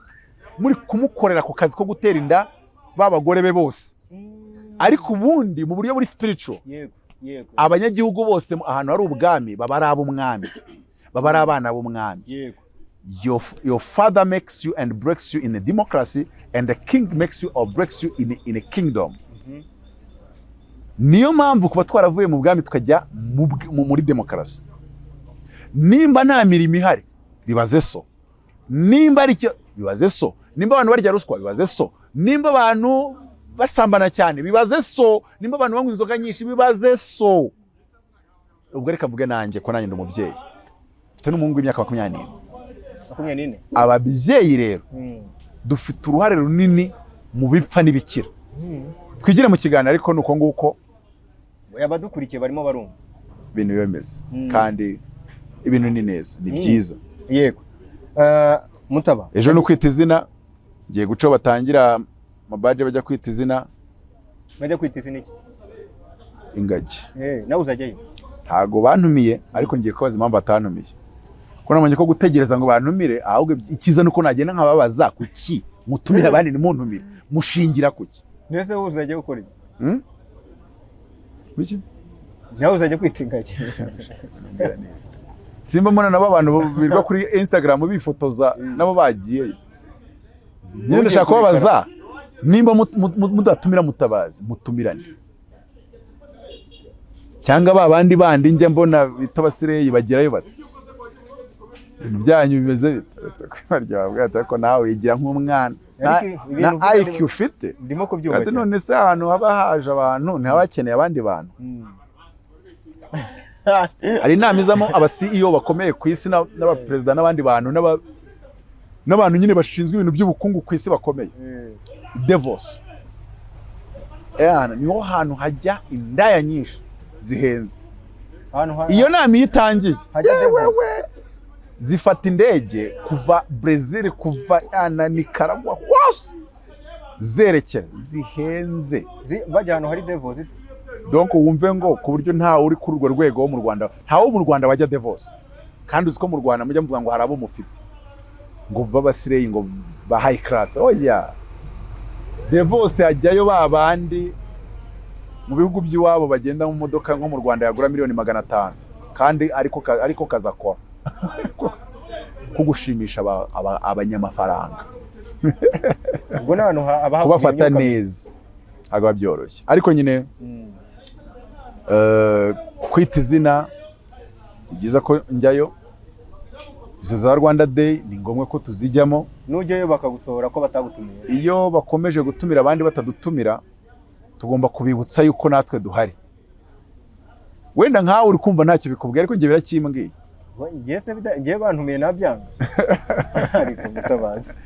muri kumukorera ku kazi ko gutera inda ba bagore be bose. Ariko ubundi mu buryo buri spiritual, yego yego abanyagihugu bose ahantu hari ubwami baba ari ab'umwami, baba ari abana b'umwami. Your father makes you and breaks you in a democracy, and the king makes you or breaks you in a kingdom. Niyo mpamvu kuba twaravuye mu bwami tukajya muri demokarasi, nimba nta mirimo ihari bibaze so, nimba ari icyo bibaze so, nimba abantu barya ruswa bibaze so, nimba abantu basambana cyane bibaze so, nimba abantu banywa inzoga nyinshi bibaze so. Ubwo reka mvuge nanjye ko nanjye ndi umubyeyi, mfite n'umuhungu w'imyaka 24. 24. Ababyeyi rero dufite uruhare runini mu bipfa n'ibikira. Twigire mu kiganiro, ariko ni uko nguko. Abadukurikiye barimo barumva. Ibintu biba bimeze, kandi ibintu ni neza, ni byiza. Yego. Mutaba. Ejo ni ukwita izina, ngiye guca batangira amabaje bajya kwita izina. Bajya kwita izina iki? Ingagi. Nawe uzajyayo? Ntago bantumiye, ariko ngiye kubaza impamvu batantumiye, ko nabonye ko gutegereza ngo bantumire, ahubwo icyiza nuko nagenda nkababaza: kuki mutumire abandi ntimuntumire? Mushingira kuki? Mbese wowe uzajya gukora iki? Hmm? Biki? Nawe uzajya kwita ingagi? Simba mbona nabo abantu birirwa kuri Instagram bifotoza nabo bagiyeyo nyine. Ndashaka kubabaza nimba mudatumira Mutabazi, mutumirane, cyangwa ba bandi bandi njya mbona bita abasireyi bagerayo bate? Ibintu byanyu bimeze bite? Uretse ko barya babwira ati: "Ariko nawe wigira nk'umwana Ariko ibintu na uvuga IQ ufite." Ndimo kubyumva Ati cyane. none se ahantu haba haje abantu ntihaba hakeneye abandi bantu? Hari inama izamo aba CEO bakomeye ku isi n'abaperezida n'abandi bantu n'abantu nyine bashinzwe ibintu by'ubukungu ku isi bakomeye. Davos niho hantu hajya indaya nyinshi zihenze. Ahantu Iyo nama iyo itangiye, hajya yewe Davos. we, zifata indege kuva Brazil, kuva na Nicaragua hose zerekera, zihenze. Bajya ahantu hari Davos. Donc wumve ngo ku buryo ntawe uri kuri urwo rwego wo mu Rwanda, ntawe wo mu Rwanda wajya Davos. Kandi uzi ko mu Rwanda mujya muvuga ngo hari abo mufite ngo b'abasireyi, ngo ba high class. Oya, Davos hajyayo ba bandi mu bihugu by'iwabo bagenda mu modoka nko mu Rwanda yagura miliyoni 500, kandi ariko kazi akora ko gushimisha abanyamafaranga. Ubwo ni ahantu haba kubafata imyuka mibi. neza ntabwo biba byoroshye, ariko nyine kwita izina ni byiza ko njyayo. Izo za Rwanda Day ni ngombwa ko tuzijyamo. Nujyayo bakagusohora ko batagutumiye? Iyo bakomeje gutumira abandi batadutumira, tugomba kubibutsa yuko natwe duhari. Wenda nkawe uri kumva ntacyo bikubwiye, ariko njye birakimbwiye. Njye se njye bantumiye nabyanga? Ariko Mutabazi.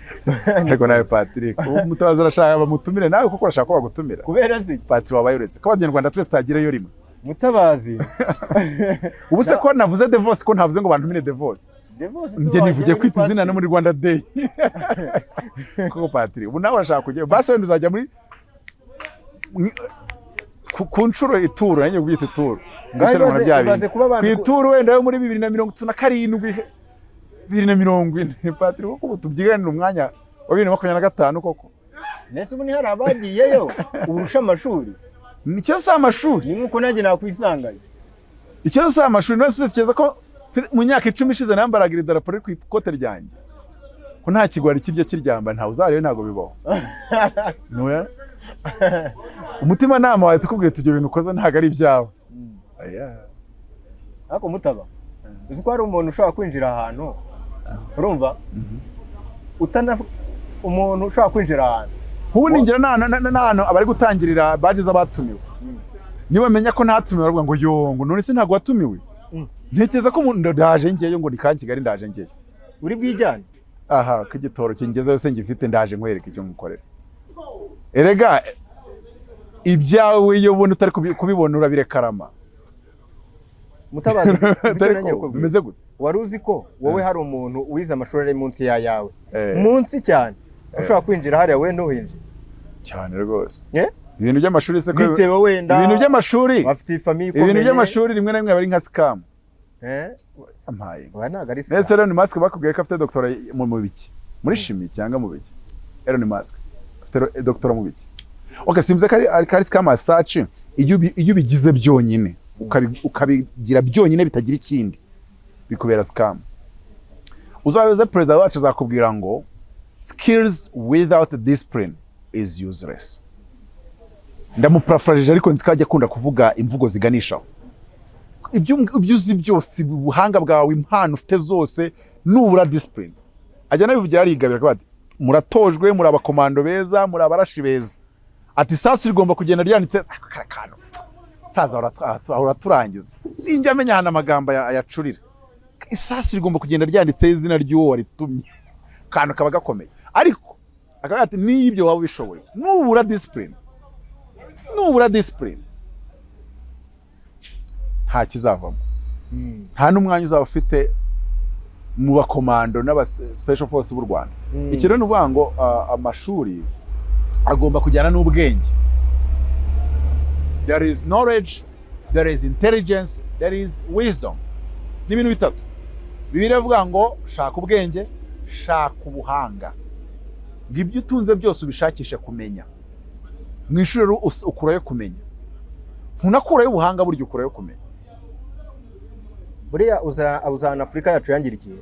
Ariko nawe Patrick, ubu Mutabazi arashaka bamutumire, nawe kuko urashaka ko bagutumira. Kubera se? Patrick, wabaye uretse ko abanyarwanda twese tagerayo rimwe. Mutabazi. Ubu se ko navuze Davos, ko ntavuze ngo bantumire Davos? Davos se Njye nivugiye wajyayo? kwita izina no muri Rwanda Day. Koko Patrick, ubu nawe urashaka kujyayo? Basi wenda uzajya muri ku nshuro ituru nanjye kubyita ituru. Ngaho Guteranwa bya ibaze bindi. kuba Ku banze ituru wenda yo muri 2037, 2040. Patrick, kuko ubu tubyiganira umwanya wa 2025 koko. Nese ubu ntihari abagiyeyo urusha amashuri? Nicyo si amashuri. Ni nk'uko nanjye nakwisangayo. Ikibazo si amashuri. None se keza ko mu myaka 10 ishize nambaraga iri darapo riri ku ikote ryanjye, ko nta kigwari kirya kiryamba? Ntawe uzarebe, ntabwo bibaho. Ntuya? Umutimanama wawe tukubwiye ibyo bintu ukoze ntabwo ari ibyawe. Aya. Ariko Mutaba, uzi ko hari umuntu ushobora kwinjira ahantu, urumva, utana umuntu ushobora kwinjira ahantu. Nk'ubu ninjira n'ahantu abari gutangirira badge z'abatumiwe, niba bamenya ko ntatumiwe baravuga ngo: "Yo," ngo: "None se ntabwo watumiwe?" Ntekereza ko umuntu ndaje ngeyo, ngo ni ka Kigali, ndaje ngeyo. Uri bwijyane? Aha ko igitoro kingezeyo se ngifite, ndaje nkwereka icyo ngukorera. Erega ibyawe iyo ubona utari kubibona urabirekarama. Mutabazi, icyo Atari nanjye ko kukubwira. bimeze gute? Wari uzi ko wowe hari umuntu wize amashuri ari munsi ya yawe, Eh. munsi cyane, ushobora kwinjira hariya we ntuhinjire? Cyane rwose. Eh? Ibintu by'amashuri se ko Bitewe wenda ibintu by'amashuri bafite famille ikomeye. Ibintu by'amashuri rimwe na rimwe aba ari nka scam. Eh? Ampaye. Oya, ntabwo ari Nese scam. Elon Musk bakubwiye ko afite doctorat mu biki? Muri chimie cyangwa mu biki? Elon Musk afite doctorat mu biki? Okay, simze ko ari scam as such. Iyo ubigize byonyine, ukabigira byonyine bitagira ikindi, bikubera scam. Uzabaze perezida wacu, azakubwira ngo skills without discipline is useless. Ndamuparafrajije, ariko nzi ko ajya akunda kuvuga imvugo ziganishaho. Ibyo uzi byose, ubuhanga bwawe, impano ufite zose, nubura discipline, ajya anabivugira arigabira, akavuga ati: "Muratojwe, muri abakomando beza, muri abarashi beza," ati: "Isasu rigomba kugenda ryanditse ako kara kantu." Saza uraturangiza, sinjya amenya ahantu amagambo ayacurira. Isasu rigomba kugenda ryanditseho izina ry'uwo waritumye, akantu kaba gakomeye. Ariko akavuga ati: "Niyo ibyo waba ubishoboye, nubura discipline, nubura discipline, nta kizavamo, nta n'umwanya uzaba ufite." Mu bakomando n'aba special force b'u Rwanda. Iki rero ni ukuvuga ngo amashuri agomba kujyana n'ubwenge. There is knowledge, there is intelligence, there is wisdom. Ni ibintu bitatu. Bibiliya ivuga ngo shaka ubwenge, shaka ubuhanga, ngo ibyo utunze byose ubishakishe kumenya. Mu ishuri rero ukurayo kumenya, ntunakurayo ubuhanga, burya ukurayo kumenya. Buriya uzana Afurika yacu yangirikiye,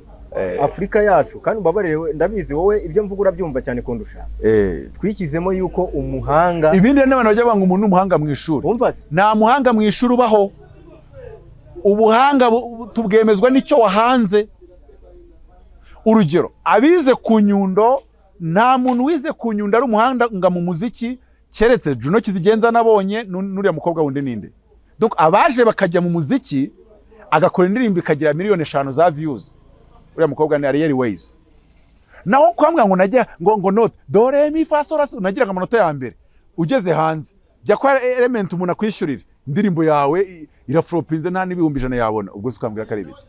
Afurika yacu, kandi umbabarire we, ndabizi wowe ibyo mvuga urabyumva cyane kundusha. Twishyizemo yuko umuhanga Ibindi rero n'abantu bajya bavuga ngo umuntu ni umuhanga mu ishuri. Wumva se? Nta muhanga mu ishuri ubaho. Ubuhanga tubwemezwa n'icyo wahanze. Urugero, abize ku Nyundo, nta muntu wize ku Nyundo ari umuhanga mu muziki keretse Juno Kizigenza nabonye n'uriya mukobwa wundi ninde. Donc abaje bakajya mu muziki, agakora indirimbo ikagira miliyoni 5 za views, uriya mukobwa ni Ariel Wayz. Naho kwambwira ngo nagira ngo note do re mi fa sol la si, nagiraga amanota ya mbere, ugeze hanze jya kwa Element umuntu akwishyurira indirimbo yawe iraflopinze, nta n'100,000 yabona, ubwo se ukambwira ko ari ibiki?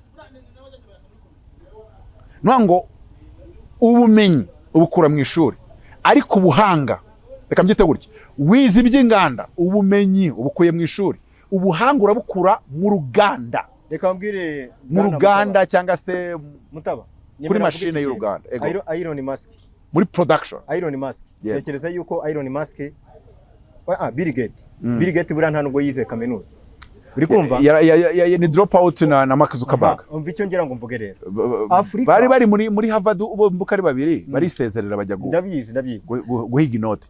Nuvuga ngo ubumenyi ubukura mu ishuri, ariko ubuhanga, reka mbyite gutya, wize iby'inganda, ubumenyi ubukuye mu ishuri, ubuhanga urabukura mu ruganda. Reka mbwire Mu Bwana ruganda Mutaba. cyangwa se Mutaba, kuri nyemera mashine mvuge iki y'uruganda. kintu. Ego. Elon Musk. Muri production. Elon Musk. Ntekereza yuko Elon Musk, Bill Gates. Bill Gates buriya nta nubwo yize kaminuza, uri kumva? Ni drop out na Mark Zuckerberg. Aha, umva icyo ngira ngo mvuge rero. Afurika- Bari bari muri Harvard bombi uko ari babiri, barisezerera bajya Ndabizi, ndabizi. guhiga inoti.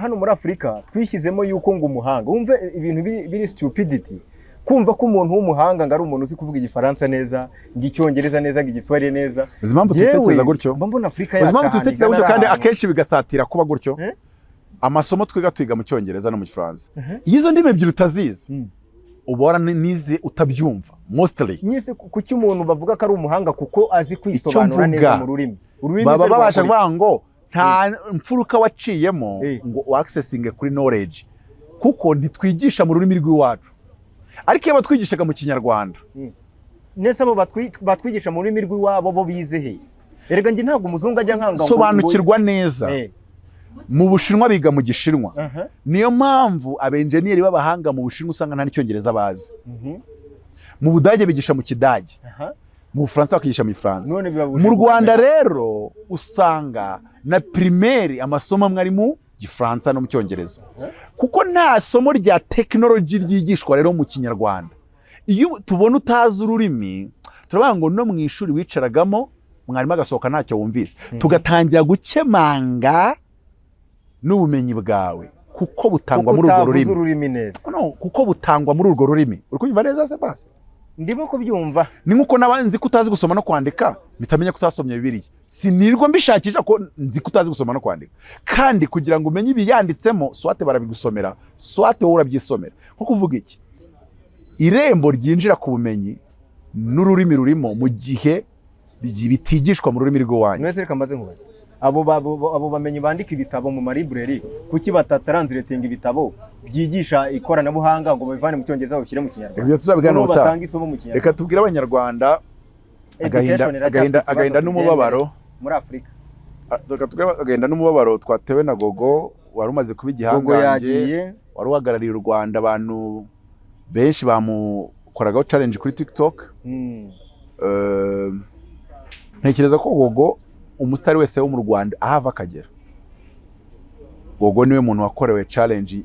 Hano muri Afurika twishyizemo yuko ngo umuhanga, wumve ibintu biri stupidity, kumva ko umuntu w'umuhanga ngo ari umuntu uzi kuvuga Igifaransa neza, ngo Icyongereza neza, ngo Igiswahili neza. Uzi impamvu Yewe, tubitekereza gutyo? mba mbona Afurika Uzi yacu impamvu ahantu tubitekereza igana gutyo ari kandi ahantu- akenshi bigasatira kuba gutyo? Eh? Amasomo twiga, twiga mu Cyongereza no mu Gifaransa. Iyo izo ndimi ebyiri utazizi, uba waranize utabyumva mostly. Nyise kuki umuntu bavuga ko ari umuhanga kuko azi kwisobanura Mvuga, neza mu rurimi, ururimi baba se babasha rwakora kuvuga ngo nta mfuruka waciyemo ngo waccessinge kuri knowledge, kuko ntitwigisha mu rurimi rw'iwacu. Ariko iyo batwigishaga mu Kinyarwanda iki? Nese abo batwigisha mu rurimi rw'iwabo bo bize he? Erega njye ntabwo umuzungu ajya nkanga Sobanukirwa neza, mu Bushinwa biga mu Gishinwa. Niyo mpamvu abenjeniyeri b'abahanga mu Bushinwa usanga nta n'Icyongereza bazi. Mu Budage bigisha mu Kidage, mu Bufaransa bakigisha mu Gifaransa. None bibabujije Mu Rwanda gukomera. rero usanga na primaire amasomo amwe ari mu Gifaransa no mu Cyongereza, kuko nta somo rya tekinoloji ryigishwa rero mu Kinyarwanda. Iyo tubona utazi ururimi, turavuga ngo no mu ishuri wicaragamo mwarimu agasohoka ntacyo wumvise, tugatangira gukemanga n'ubumenyi bwawe kuko butangwa Kuko muri urwo utavuze rurimi. ururimi neza. No, kuko butangwa muri urwo rurimi. Uri kubyumva neza se basi? Ndimo kubyumva. Ni nkuko naba nzi ko utazi gusoma no kwandika, bitamenya ko utasomye Bibiliya. Sinirwa mbishakisha ko nzi ko utazi gusoma no kwandika. Kandi kugira ngo umenye ibiyanditsemo, soit barabigusomera, soit wowe urabyisomera. Nko kuvuga iki, irembo ryinjira ku bumenyi n'ururimi rurimo mu gihe bitigishwa mu rurimi rw'iwanyu. Mwese reka mbaze nkubaze, abo bamenyi bandika ibitabo mu malibrary, kuki batatranslatinga ibitabo byigisha ikoranabuhanga ngo babivane mu Cyongereza babishyire mu Kinyarwanda? Ibyo tuzabiganira Noneho ubutaha. batanga isomo mu Kinyarwanda. Reka tubwire Abanyarwanda agahinda Education iracyafite agahinda ikibazo, agahinda n'umubabaro muri Afurika. Reka tubwire agahinda n'umubabaro twatewe na Gogo wari umaze kuba Gogo igihangange, yagiye. wari uhagarariye u Rwanda. Abantu benshi bamukoragaho challenge kuri TikTok. Ntekereza ko Gogo, umusitari wese wo mu Rwanda aho ava akagera, Gogo niwe muntu wakorewe challenge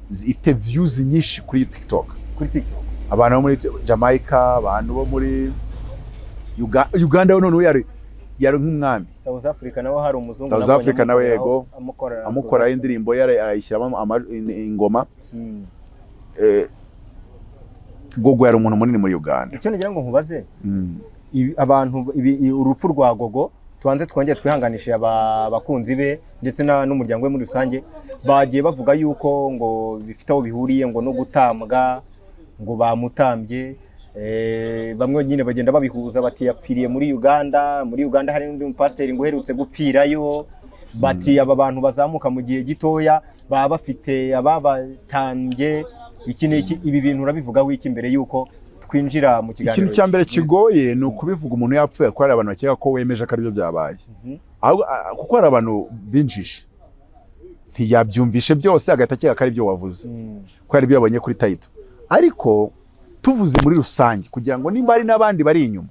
ifite views nyinshi kuri TikTok. Kuri TikTok. Abantu bo muri Jamaica, abantu bo muri Uganda we noneho yari nk'umwami. South Africa naho hari umuzungu South nabonye Africa nawe yego. amukorera Amukoraho indirimbo ye, arayishyiramo ingoma. Gogo yari umuntu munini muri Uganda. Icyo nagira ngo nkubaze, abantu urupfu rwa Gogo, tubanze twongere twihanganishe abakunzi be ndetse n'umuryango we muri rusange. Bagiye bavuga yuko ngo bifite aho bihuriye ngo no gutambwa, ngo bamutambye. Bamwe nyine bagenda babihuza bati yapfiriye muri Uganda, muri Uganda hari n'undi mupasiteri ngo uherutse gupfirayo, bati aba bantu bazamuka mu gihe gitoya baba bafite ababatambye, iki n'iki. Ibi bintu urabivugaho iki mbere yuko twinjira mu kiganiro. Ikintu cya mbere kigoye ni ukubivuga umuntu yapfuye, kuko hari abantu bakeka ko wemeje ko aribyo byabaye. Kuko hari abantu binjije ntiyabyumvishe byose, agahita akeka ko aribyo wavuze, ko ari ibyo yabonye kuri title. Ariko tuvuze muri rusange, kugira ngo nimba hari n'abandi bari inyuma,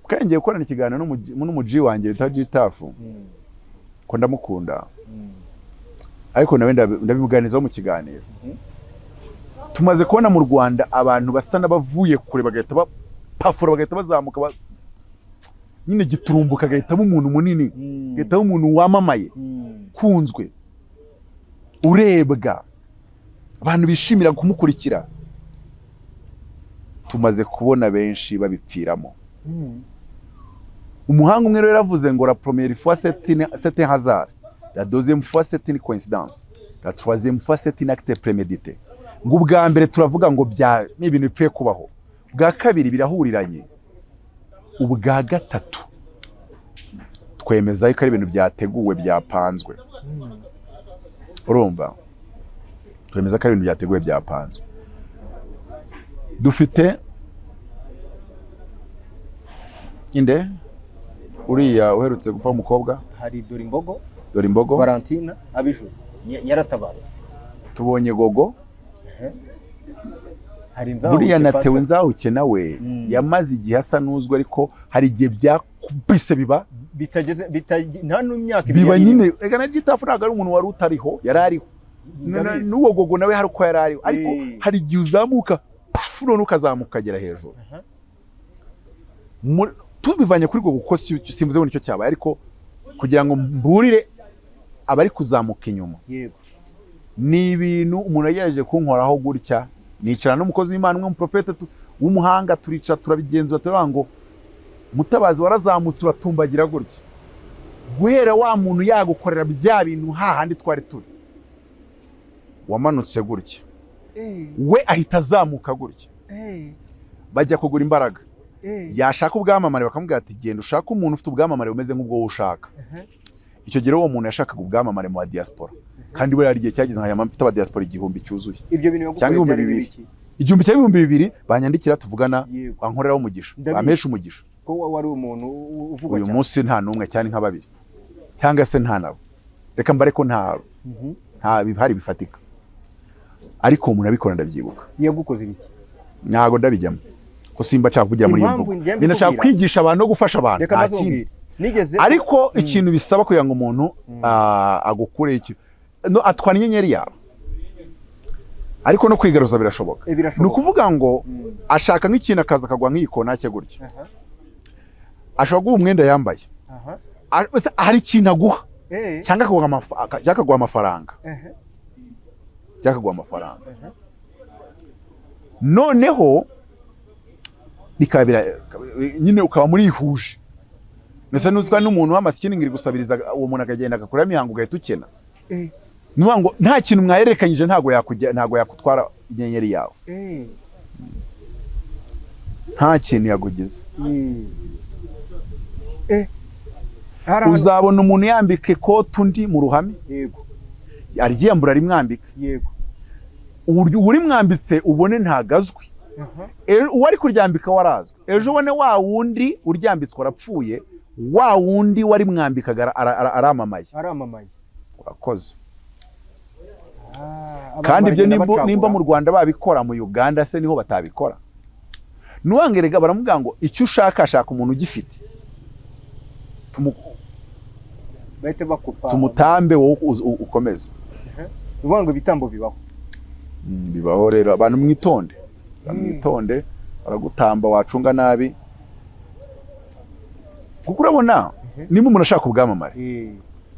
kandi ngiye gukorana ikiganiro n'umuji wanjye bita Gitafu, ko ndamukunda, ariko nawe ndabimuganizaho mu kiganiro. Tumaze kubona mu Rwanda abantu basa n'abavuye kure, bagahita bapafura, bagahita bazamuka, nyine giturumbuka, agahitamo umuntu munini, agahitamo umuntu wamamaye, kunzwe, urebwa, abantu bishimira kumukurikira. Tumaze kubona benshi babipfiramo. Umuhanga umwe rero yaravuze ngo: "La première fois, c'est un hasard; la deuxième fois, c'est une coïncidence; la troisième fois, c'est un acte prémédité." Ngo ubwa mbere turavuga ngo bya ni ibintu bipfuye kubaho, ubwa kabiri birahuriranye, ubwa gatatu twemeza yuko ari ibintu byateguwe, byapanzwe. Urumva, twemeza ko ari ibintu byateguwe, byapanzwe. Dufite inde uriya uherutse gupfa w'umukobwa? Hari Dore Imbogo. Dore Imbogo. Valentina Abijuru yaratabarutse. Tubonye Gogo. Hari Nzahuke. Buriya natewe Pastor. Nzahuke nawe yamaze igihe asa n'uzwi, ariko hari igihe byakubise biba bitageze nta n'imyaka 2 biba yari nyine. Reka, na Gitafu ntabwo ari umuntu wari utariho, yari ariho. Ndabizi. N'uwo Gogo nawe hari uko yari ariho, ariko hari igihe uzamuka pafu, none ukazamuka ukagera hejuru. Tubivanye kuri Gogo, kuko simvuze ngo nicyo cyabaye, ariko kugira ngo mburire abari kuzamuka inyuma, ni ibintu umuntu yagerageje kunkoraho gutya. Nicara n'umukozi w'Imana umwe, umuprofete w'umuhanga, turicara turabigenzura, turavuga ngo: "Mutabazi, warazamutse uratumbagira gutya, guhera wa muntu yagukorera bya bintu hahandi twari turi, wamanutse gutya, we ahita azamuka gutya." Bajya kugura imbaraga, yashaka ubwamamare, bakamubwira ati: "Genda ushake umuntu ufite ubwamamare bumeze nk'ubwo wowe ushaka." Icyo gihe uwo muntu yashakaga ubwamamare mu ba diaspora, kandi buriya hari igihe cyageze nkajya mfite aba diaspora 1000 cyuzuye Ibyo bintu cyangwa yagukoreye 2000. Byari biki? 1000 cyangwa 2000 banyandikira, tuvugana, bankoreraho umugisha, Ndabizi. bampesha umugisha. Ko wari umuntu uvugwa Uyu cyane. munsi nta n'umwe, cyane nka babiri cyangwa se nta nabo, reka mbare ko nta nta bihari bifatika. Ariko umuntu abikora, ndabyibuka. Yagukoze ibiki? Ntabwo ndabijyamo, ko simba nshaka kuvugira muri iyi Impamvu mvugo. njye Njye ndashaka mbikubwira. kwigisha abantu no gufasha abantu, Reka nta maze kindi. nkubwire, nigeze Ariko ikintu bisaba kugira ngo umuntu agukure icyo, no atwara inyenyeri yawe, ariko no kwigaruza birashoboka. Ni Birashoboka. ukuvuga ngo ashaka nk'ikintu, akaza akagwa nk'iyi konake gutya, ashobora guha umwenda yambaye. Ese hari ikintu aguha cyangwa akaguha amafaranga, cyangwa akaguha amafaranga, noneho bikaba nyine ukaba murihuje. Ndetse nuzwa n'umuntu w'amasikini ngiri gusabiriza, uwo muntu akagenda agakuramo imihango, ugahita ukena. Ni ukuvuga ngo nta kintu mwahererekanyije, ntabwo yakujya, ntabwo yakutwara inyenyeri yawe, nta kintu yakugize. Hari abantu- Uzabona umuntu yambika ikoti undi mu ruhame, aryiyambura, rimwambika. Uburyo urimwambitse ubone ntago azwi. Uwo ari kuryambika warazwi, ejo ubone wa wundi uryambitswe arapfuye, wa wundi warimwambikaga aramamaye. Aramamaye. Urakoze. Ah, abantu Kandi ibyo baragenda nimba bacagura. Mu Rwanda babikora, mu Uganda se niho batabikora? Nuwangerega baramubwira ngo icyo ushaka, ashaka umuntu ugifite. Bahite bakupa. Tumutambe, wowe ukomeze. Ni ukuvuga ngo ibitambo bibaho. Bibaho rero, abantu mwitonde. Abantu mwitonde, baragutamba wacunga nabi, kuko urabona nimba umuntu ashaka ubwamamare,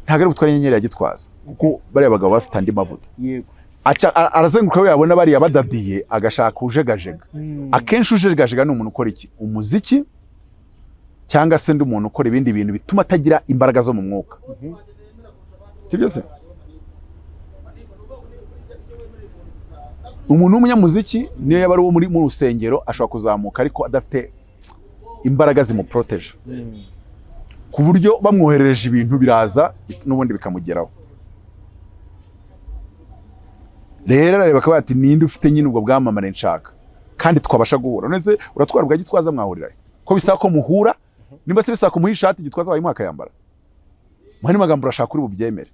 ntabwo ari butware inyenyeri ya Gitwaza, kuko bariya bagabo bafite andi mavuta. Arazenguruka, we yabona bariya badadiye, agashaka ujegajega. Akenshi ujegajega ni umuntu ukora iki? Umuziki, cyangwa se undi muntu ukora ibindi bintu bituma atagira imbaraga zo mu mwuka. Sibyo se? Umuntu w'umunyamuziki, niyo yaba ari uwo muri mu rusengero, ashobora kuzamuka ariko adafite imbaraga zimuporoteje, ku buryo bamwoherereje ibintu biraza n'ubundi bikamugeraho. Rero arareba akavuga ati: "Ninde ufite nyine ubwo bwamamare nshaka?" Kandi twabasha guhura. None se uratwara bwa Gitwaza, mwahurira he? Ko bisaba ko muhura? Nimba se bisaba kumuha ishati, Gitwaza wayimuha akayambara? Mu yandi magambo, urashaka kuri bubyemere,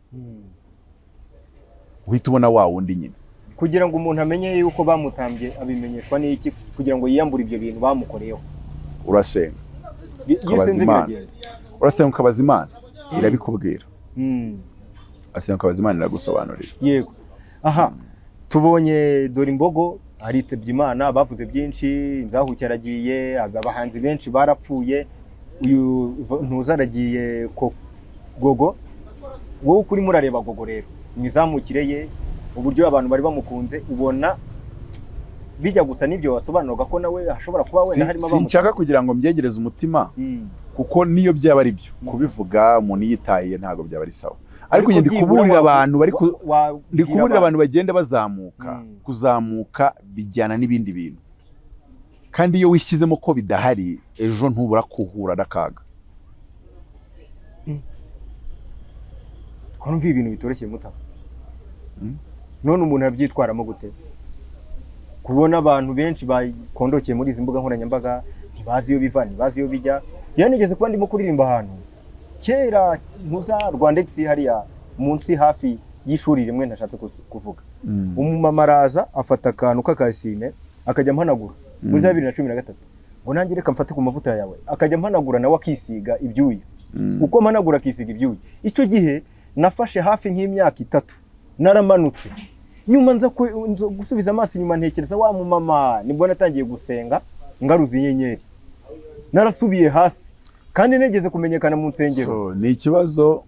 uhita ubona wa wundi nyine. Kugira ngo umuntu amenye yuko bamutambye, abimenyeshwa n'iki kugira ngo yiyambure ibyo bintu bamukoreyeho? Urasenga. Iyo Ukabaza usenze Imana. biragenda. Urasenga ukabaza Imana, irabikubwira. Asenga ukabaza Imana, iragusobanurira. Yego. Aha tubonye dore imbogo aritabye Imana, bavuze byinshi, inzahuke aragiye, abahanzi benshi barapfuye, uyu ntuza aragiye ko Gogo. Wowe uko urimo urareba Gogo rero, imizamukire ye, uburyo abantu bari bamukunze, ubona bijya gusa n'ibyo wasobanuraga ko nawe hashobora kuba wenda harimo abamukunze? Sinshaka kugira ngo mbyegereze umutima, kuko niyo byaba ari byo, kubivuga umuntu yitaye ntabwo byaba ari sawa, ariko njye ndi byibura kuburira abantu bari wabwira ndi kuburira abantu bagenda bazamuka. Kuzamuka bijyana n'ibindi bintu, kandi iyo wishyizemo ko bidahari, ejo ntubura kuhura n'akaga. Ko numva ibintu bitoroshye, Mutaba. None umuntu yabyitwaramo gute, kubona abantu benshi bakondokeye muri izi mbuga nkoranyambaga, ntibazi iyo biva, ntibazi iyo bijya? Yanigeze kuba ndimo kuririmba ahantu kera, ntuza Rwandex hariya munsi hafi y'ishuri rimwe ntashatse kuvuga, umumama araza afata akantu k'akasine akajya ampanagura muri za 2013, ngo nanjye reka mfate ku mavuta yawe, akajya ampanagura nawe akisiga ibyuya. Uko mpanagura akisiga ibyuya. Icyo gihe nafashe hafi nk'imyaka 3 naramanutse. Nyuma nza gusubiza amaso inyuma, ntekereza wa mumama, nibwo natangiye gusenga ngaruza inyenyeri. Narasubiye hasi kandi negeze kumenyekana mu nsengero. So, ni ikibazo.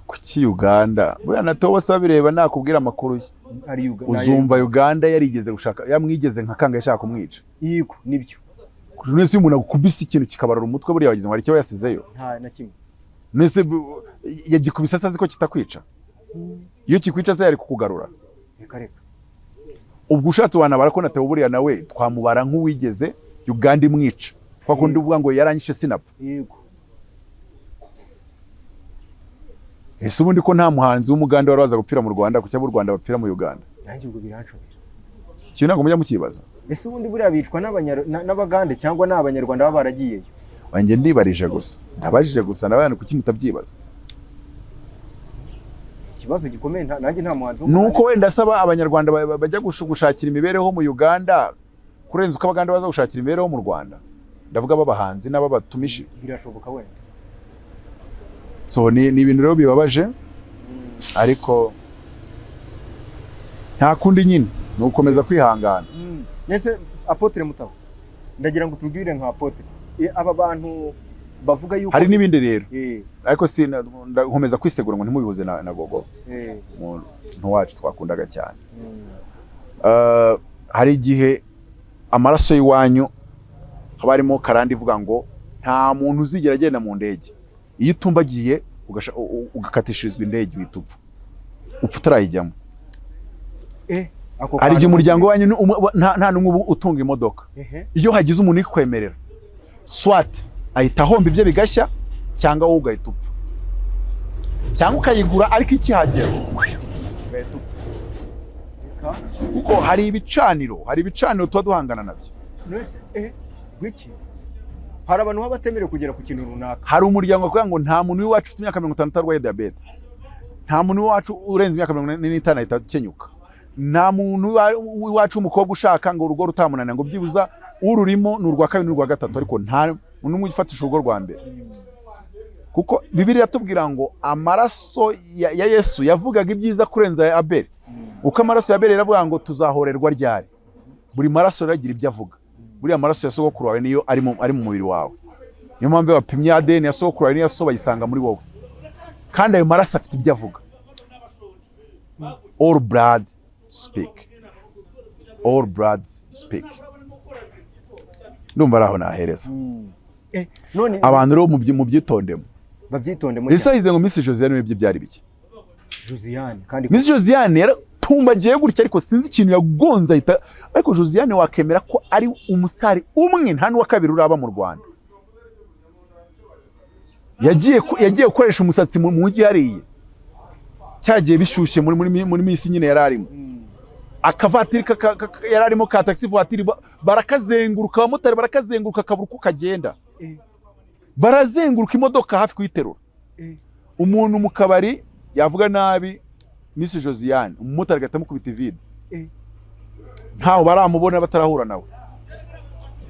Kuki Uganda buriya na Theo bose babireba, nakubwira amakuru ye. Ari Uzumva Uganda yarigeze gushaka, yamwigeze nka kanga yashaka kumwica. Yego, nibyo. None se iyo umuntu agukubise ikintu kikabarura umutwe, buriya wagize ngo hari icyo yasizeyo? Nta na kimwe. None se yagikubise azi ko kitakwica? Iyo kikwica se yari kukugarura? Reka reka. Ubwo ushatse wanabara ko na Theo buriya nawe twamubara nk'uwigeze Uganda imwica, kwa kundi uvuga ngo yaranyishe sinapfa. Ese ubundi ko nta muhanzi w'Umuganda wari waza gupfira mu Rwanda, kuki ab'u Rwanda bapfira mu Uganda? Nanjye ubwo biranshobera. Ikintu ntabwo mujya mukibaza? Ese ubundi buriya bicwa n'Abagande cyangwa ni Abanyarwanda baba baragiyeyo? Wanjye ndibarije gusa, ndabajije gusa, ndabana kuki mutabyibaza? Ikibazo gikomeye. Nanjye nta muhanzi Ni uko wenda asaba Abanyarwanda bajya gushakira imibereho mu Uganda kurenza uko Abaganda baza gushakira imibereho mu Rwanda, ndavuga b'abahanzi n'ababatumishi. Birashoboka wenda. So ni ibintu rero bibabaje, ariko nta kundi nyine, ni ugukomeza kwihangana. Nese Apôtre Mutaba, ndagira ngo tubwire nka apôtre, aba bantu bavuga yuko Hari n'ibindi rero, ariko si ndakomeza kwisegura ngo ntimubihuze na Gogo, umuntu wacu twakundaga cyane. Hari igihe amaraso y'iwanyu haba harimo karande ivuga ngo nta muntu uzigera agenda mu ndege. Iyo utumbagiye ugakatishirizwa indege, uhita upfa, upfa utarayijyamo. Ako Hari igihe kantu umuryango wanyu nta n'umwe uba utunga imodoka. Iyo hagize umuntu uyikwemerera, swat ahita ahomba ibye bigashya, cyangwa wowe ugahita upfa, cyangwa ukayigura ariko ikihagera ugahita upfa. Reka. Kuko hari ibicaniro tuba duhangana nabyo. Nese gwiki hari abantu baba batemerewe kugera ku kintu runaka? Hari umuryango kugira ngo nta muntu w'iwacu ufite imyaka 50 utarwaye diyabete, nta muntu w'iwacu urenze imyaka 45 ahita akenyuka, nta muntu w'iwacu w'umukobwa ushaka ngo urugo rutamunanira, ngo byibuza ururimo ni urwa kabiri n'urwa gatatu, ariko nta muntu n'umwe ufatisha urugo rwa mbere. Kuko Bibiliya iratubwira ngo amaraso ya Yesu yavugaga ibyiza kurenza aya Abeli, uko amaraso ya Abeli yaravuga ngo tuzahorerwa ryari. Buri maraso rero agira ibyo avuga. Buriya amaraso ya sogokuru wawe niyo ari mu mubiri wawe. Niyo mpamvu iyo bapimye ADN ya sogokuru wawe n'iya so, bayisanga muri wowe, kandi ayo maraso afite ibyo avuga. All blood speak, all bloods speak. Ndumva ari aho nahereza. None Abantu rero mubyitondemo. Babyitondemo. Ese wagize ngo Miss Josiane wibye byari bike? Josiane kandi Miss Josiane yaratumbagiye gutya, ariko sinzi ikintu yagonze ahita. Ariko Josiane wakemera ko ari umusitari umwe, nta n'uwa kabiri uraba mu Rwanda. Yagiye gukoresha umusatsi mu mujyi hariya, cyagiye bishyushye muri Miss nyine yari arimo. Akavatiri yari arimo ka taxi voiture, barakazenguruka, abamotari barakazenguruka, akabura uko kagenda. Barazenguruka imodoka hafi kuyiterura. Umuntu mu kabari yavuga nabi Miss Josiane, umumotari agahita amukubita ivide. Ntaho baramubona, batarahura nawe,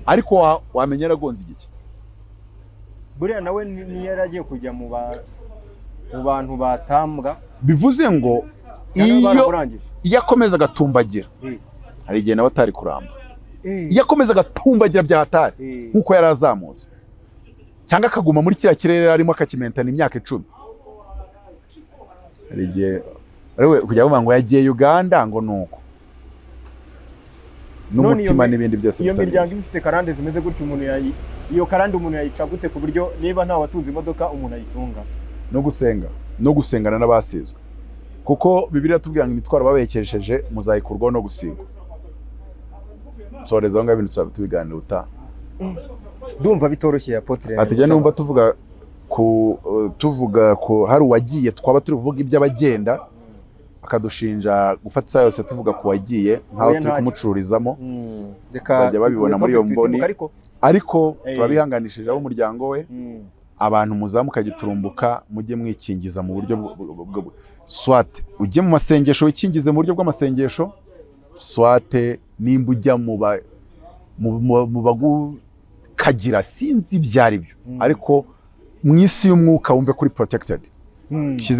ariko wamenya yaragonze igiki. Buriya nawe niyo yari agiye kujya mu bantu batambwa. Bivuze ngo cyangwa iyo baramurangije. Iyo akomeza agatumbagira, hari igihe nawe atari kuramba. Iyo akomeza agatumbagira bya hatari nk'uko yari azamutse, cyangwa akaguma muri kiriya kirere arimo akakimentana imyaka 10, hari igihe ariwe kujya bavuga ngo yagiye Uganda, ngo nuko None iyo n'umutima n'ibindi byose iyo bisa miryango neza. iba ifite karande zimeze gutyo, umuntu iyo karande umuntu yayica gute, ku buryo niba nta watunze imodoka umuntu ayitunga? No gusenga, no gusengana n'abasizwe, kuko Bibiliya itubwira ngo imitwaro babekesheje muzayikurwaho no gusigwa. Nsoreza aho ngaho, ibintu tuzaba tubiganira ubutaha. Ndumva bitoroshye, Apotre. Ati numva tuvuga ku hari uwagiye, twaba turi kuvuga iby'abagenda, akadushinja gufata isaha yose tuvuga ku wagiye nk'aho Oya, turi ntacyo. kumucururizamo. Reka Bajya babibona muri iyo mboni. Ariko Ariko turabihanganishije ab'umuryango we. Abantu muzamuka giturumbuka, mujye mwikingiza mu buryo soit ujye mu masengesho wikingize mu buryo bw'amasengesho, soit nimba ujya mu bagukagira, sinzi ibyo ari byo, ariko mu isi y'umwuka wumve kuri protected.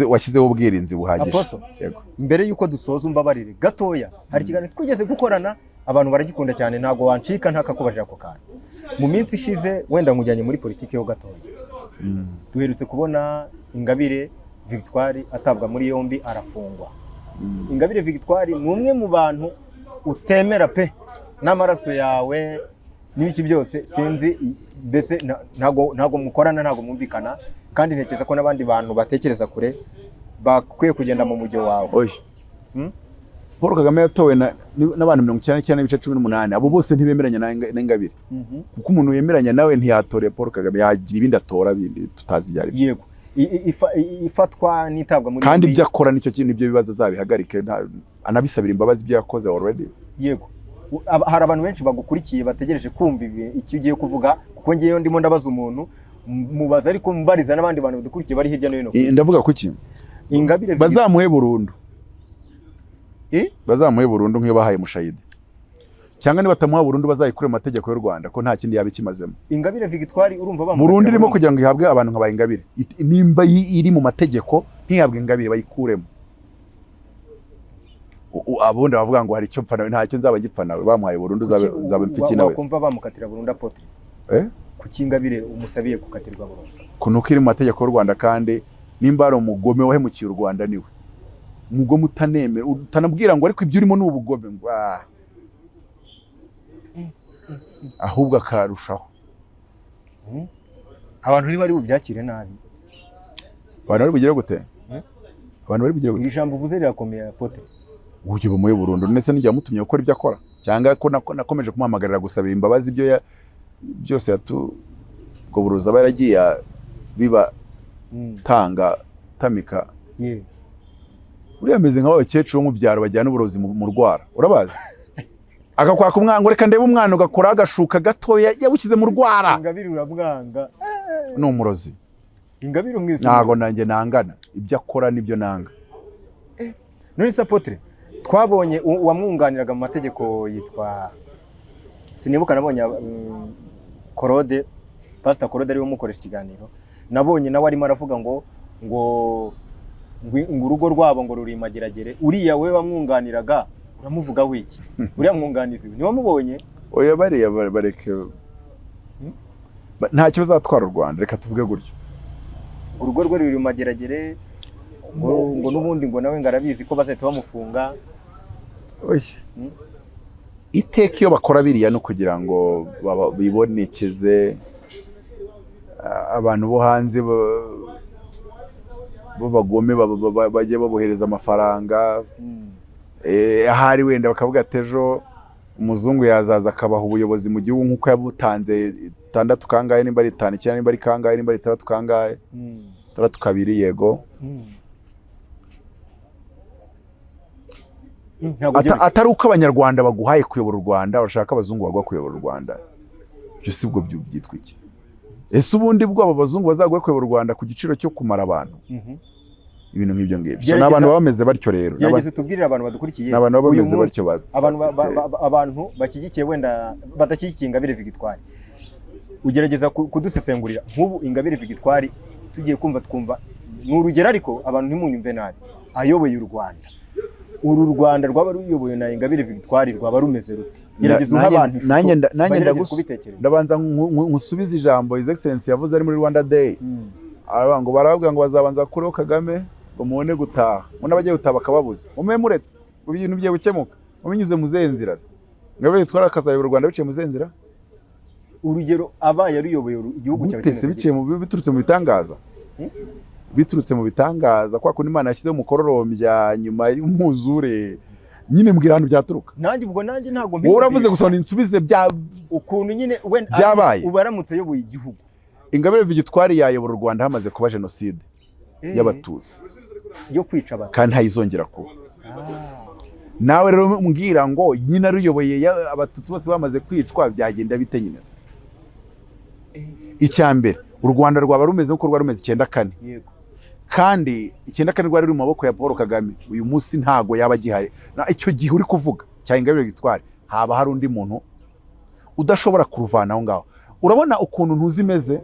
Washyizeho ubwirinzi buhagije. Apostle. Yego. Mbere y'uko dusoza, umbabarire gatoya, hari ikiganiro twigeze gukorana, abantu baragikunda cyane, ntabwo wancika ntakakubajije ako kantu. Mu minsi ishize, wenda nkujyanye muri politiki ho gatoya, duherutse kubona Ingabire Victoire atabwa muri yombi, arafungwa. Ingabire Victoire ni umwe mu bantu utemera pe n'amaraso yawe n'ibiki byose, sinzi mbese, ntago mukorana, ntago mwumvikana, kandi ntekereza ko n'abandi bantu batekereza kure bakwiye kugenda mu mujyo wawe. Oya. Paul Kagame yatowe n'abantu 99.18. Abo bose ntibemeranya na Ingabire, kuko umuntu wemeranya nawe ntiyatoreye Paul Kagame, yagira ibindi atora bindi tutazi ibyo ari byo. Yego. Ifatwa n'itabwa muri Kandi yombi. ibyo akora nicyo kintu, ibyo bibazo azabihagarike, anabisabira imbabazi ibyo yakoze already. Yego. Hari abantu benshi bagukurikiye bategereje kumva icyo ugiye kuvuga, kuko ngewe ndimo ndabaza umuntu, mubaza ariko mbariza n'abandi bantu badukurikiye bari hirya no hino ku isi. Ndavuga kuki Ingabire bazamuhe burundu. Eh? Bazamuhe burundu nk'iyo bahaye Mushayidi, cyangwa nibatamuha burundu bazayikure mu mategeko y'u Rwanda, ko nta kindi yaba ikimazemo. Ingabire Victoire, urumva bamukatira Burundu irimo kugira ngo ihabwe abantu nka ba Ingabire. Nimba iri mu mategeko ntihabwe Ingabire, bayikuremo. Abundi bavuga ngo hari icyo mpfa nawe, ntacyo nzaba gipfa nawe. Bamuhaye burundu nzaba mfiki nawe. Wakumva bamukatira burundu, Apotre? Eh? Kuki Ingabire umusabiye gukatirwa burundu? Kunuko iri mu mategeko y'u Rwanda, kandi nimba hari umugome wahemukiye u Rwanda niwe umugome utanemera, utanabwira ngo ariko ibyo urimo ni ubugome, ngo ah. Ahubwo akarushaho. Abantu ntibari bubyakire nabi? Abantu bari bugire gute? Eh? Abantu bari bugire gute? Iri jambo uvuze rirakomeye, Apotre. Uburyo bumuhe burundu, ndetse n'igihe wamutumye gukora ibyo akora, cyangwa ko nakomeje kumuhamagarira gusaba imbabazi ibyo byose yatu ubwo burozi aba yaragiye biba tanga tamika. Uriya ameze nk'abakecuru bo mu byaro bajyana uburozi mu rwara, urabazi, akakwaka umwana ngo reka ndebe umwana, ugakora agashuka gatoya yabushyize mu rwara. Ingabire uramwanga? Ni umurozi. Ingabire umwise? Ntago nanjye nangana, ibyo akora nibyo nanga. None se Apotre, twabonye uwamwunganiraga mu mategeko yitwa, sinibuka, nabonye Korode, Pastor Korode ariwe umukoresha ikiganiro, nabonye nawe arimo aravuga ngo urugo rwabo ngo ruri imageragere. Uriya we wamwunganiraga uramuvuga wiki? Uriya mwunganizi we ntiwamubonye? Oya, bariya bareke. Ntacyo bazatwara u Rwanda, reka tuvuge gutyo. Ngo urugo rwe ruri mageragere, ngo n'ubundi ngo nawe ngo arabizi ko bazahita bamufunga. Oya. Iteka iyo bakora biriya no kugira ngo bibonekeze abantu bo hanze b'abagome bajye babohereza amafaranga. Ahari wenda bakavuga ati ejo umuzungu yazaza akabaha ubuyobozi mu gihugu nk'uko yabutanze itandatu kangahe, nimba ari itanu icyenda, nimba ari kangahe, nimba ari itandatu kangahe, itandatu kabiri, yego. Ntabwo byoroshye. Atari uko Abanyarwanda baguhaye kuyobora u Rwanda, urashaka abazungu baguha kuyobora u Rwanda. Ibyo si bwo byitwa iki? Ese ubundi bwo abo bazungu bazaguha kuyobora u Rwanda ku giciro cyo kumara abantu? Ibintu nk'ibyo ngibyo. So, ni abantu baba bameze batyo rero. Gerageza utubwirire abantu badukurikiye. Ni abantu baba Uyu bameze munsi, batyo abantu badafite- abantu bashyigikiye, wenda badashyigikiye Ingabire Victoire, ugerageza kudusesengurira nk'ubu Ingabire Victoire tugiye kumva, twumva ni urugero, ariko abantu ntimunyumve nabi, ayoboye u Rwanda, uru Rwanda rwaba ruyobowe na Ingabire Victoire rwaba rumeze rute? Gerageza uhe abantu ishusho, Nanjye bagerageze kubitekereza. Ndabanza nkusubize ijambo His Excellency yavuze ari muri Rwanda Day. Aravuga ngo barababwira ngo bazabanza bakureho Kagame ngo mubone gutaha, ngo n'abagiye gutaha bakababuza, mube muretse ubu ibintu bigiye gukemuka mubinyuze mu zihe nzira se? Ingabire Victoire akazayobora u Rwanda biciye mu zihe nzira? Urugero, abaye aruyoboye igihugu cyaba Gute se? kimeze Biciye mu biturutse mu bitangaza? Hmm? Biturutse mu bitangaza, kwa kundi Imana yashyizeho umukororombya nyuma y'umwuzure nyine. Mbwira ahantu byaturuka. Nanjye ubwo nanjye ntabwo Wowe uravuze gusa ngo ninsubize bya ukuntu nyine wenda Byabaye. ubu aramutse ayoboye igihugu. Ingabire Victoire yayobora u Rwanda hamaze kuba jenoside y'Abatutsi yo kwica abantu, kandi ntayizongera kuba. Nawe rero mbwira ngo nyine aruyoboye Abatutsi bose bamaze kwicwa, byagenda bite nyine se? Icya mbere, u Rwanda rwaba rumeze nk'uko rwari rumeze 94. Kandi 94 rwari ruri mu maboko ya Paul Kagame. Uyu munsi ntago yaba agihari. Na icyo gihe uri kuvuga cya Ingabire Victoire haba hari undi muntu udashobora kuruvana aho ngaho. Urabona ukuntu ntuzi imeze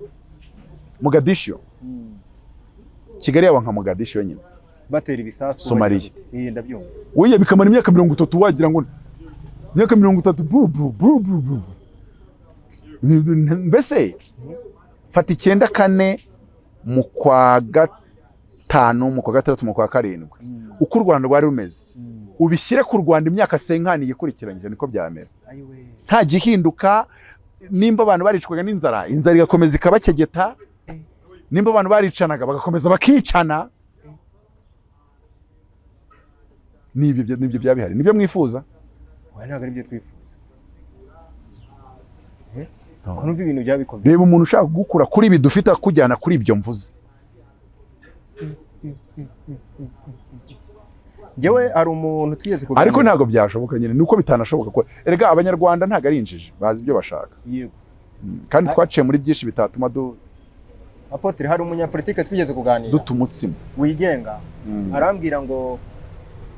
Mogadishu, Kigali yaba nka Mogadishu nyine. Batera ibisasu. Somaliya. Bagira bati, ndabyumva. Wiye bikamara imyaka 30, wagira ngo imyaka 30 bu bu bu bu bu. Mbese fata 94 mu kwa gatanu, mu kwa gatandatu, mu kwa karindwi, uko u Rwanda rwari rumeze, ubishyire ku Rwanda imyaka cinquante yikurikiranyije, niko byamera. Ayiwe. Nta gihinduka. Nimba abantu baricwaga n'inzara, inzara igakomeza ikabakegeta. Nimba abantu baricanaga, bagakomeza bakicana. Nibyo byaba bihari, nibyo mwifuza? Oya, ntabwo ari byo twifuza. Ko numva ibintu byaba bikomeye. Reba umuntu ushaka kugukura kuri ibi dufite akujyana kuri ibyo mvuze. Njyewe hari umuntu twigeze kuganira. Ariko ntabwo byashoboka nyine, nuko bitanashoboka ko erega Abanyarwanda ntabwo ari injiji, bazi ibyo bashaka. Kandi twaciye muri byinshi bitatuma Apôtre, hari umunyapolitike twigeze kuganira duta umutsima. wigenga, arambwira ngo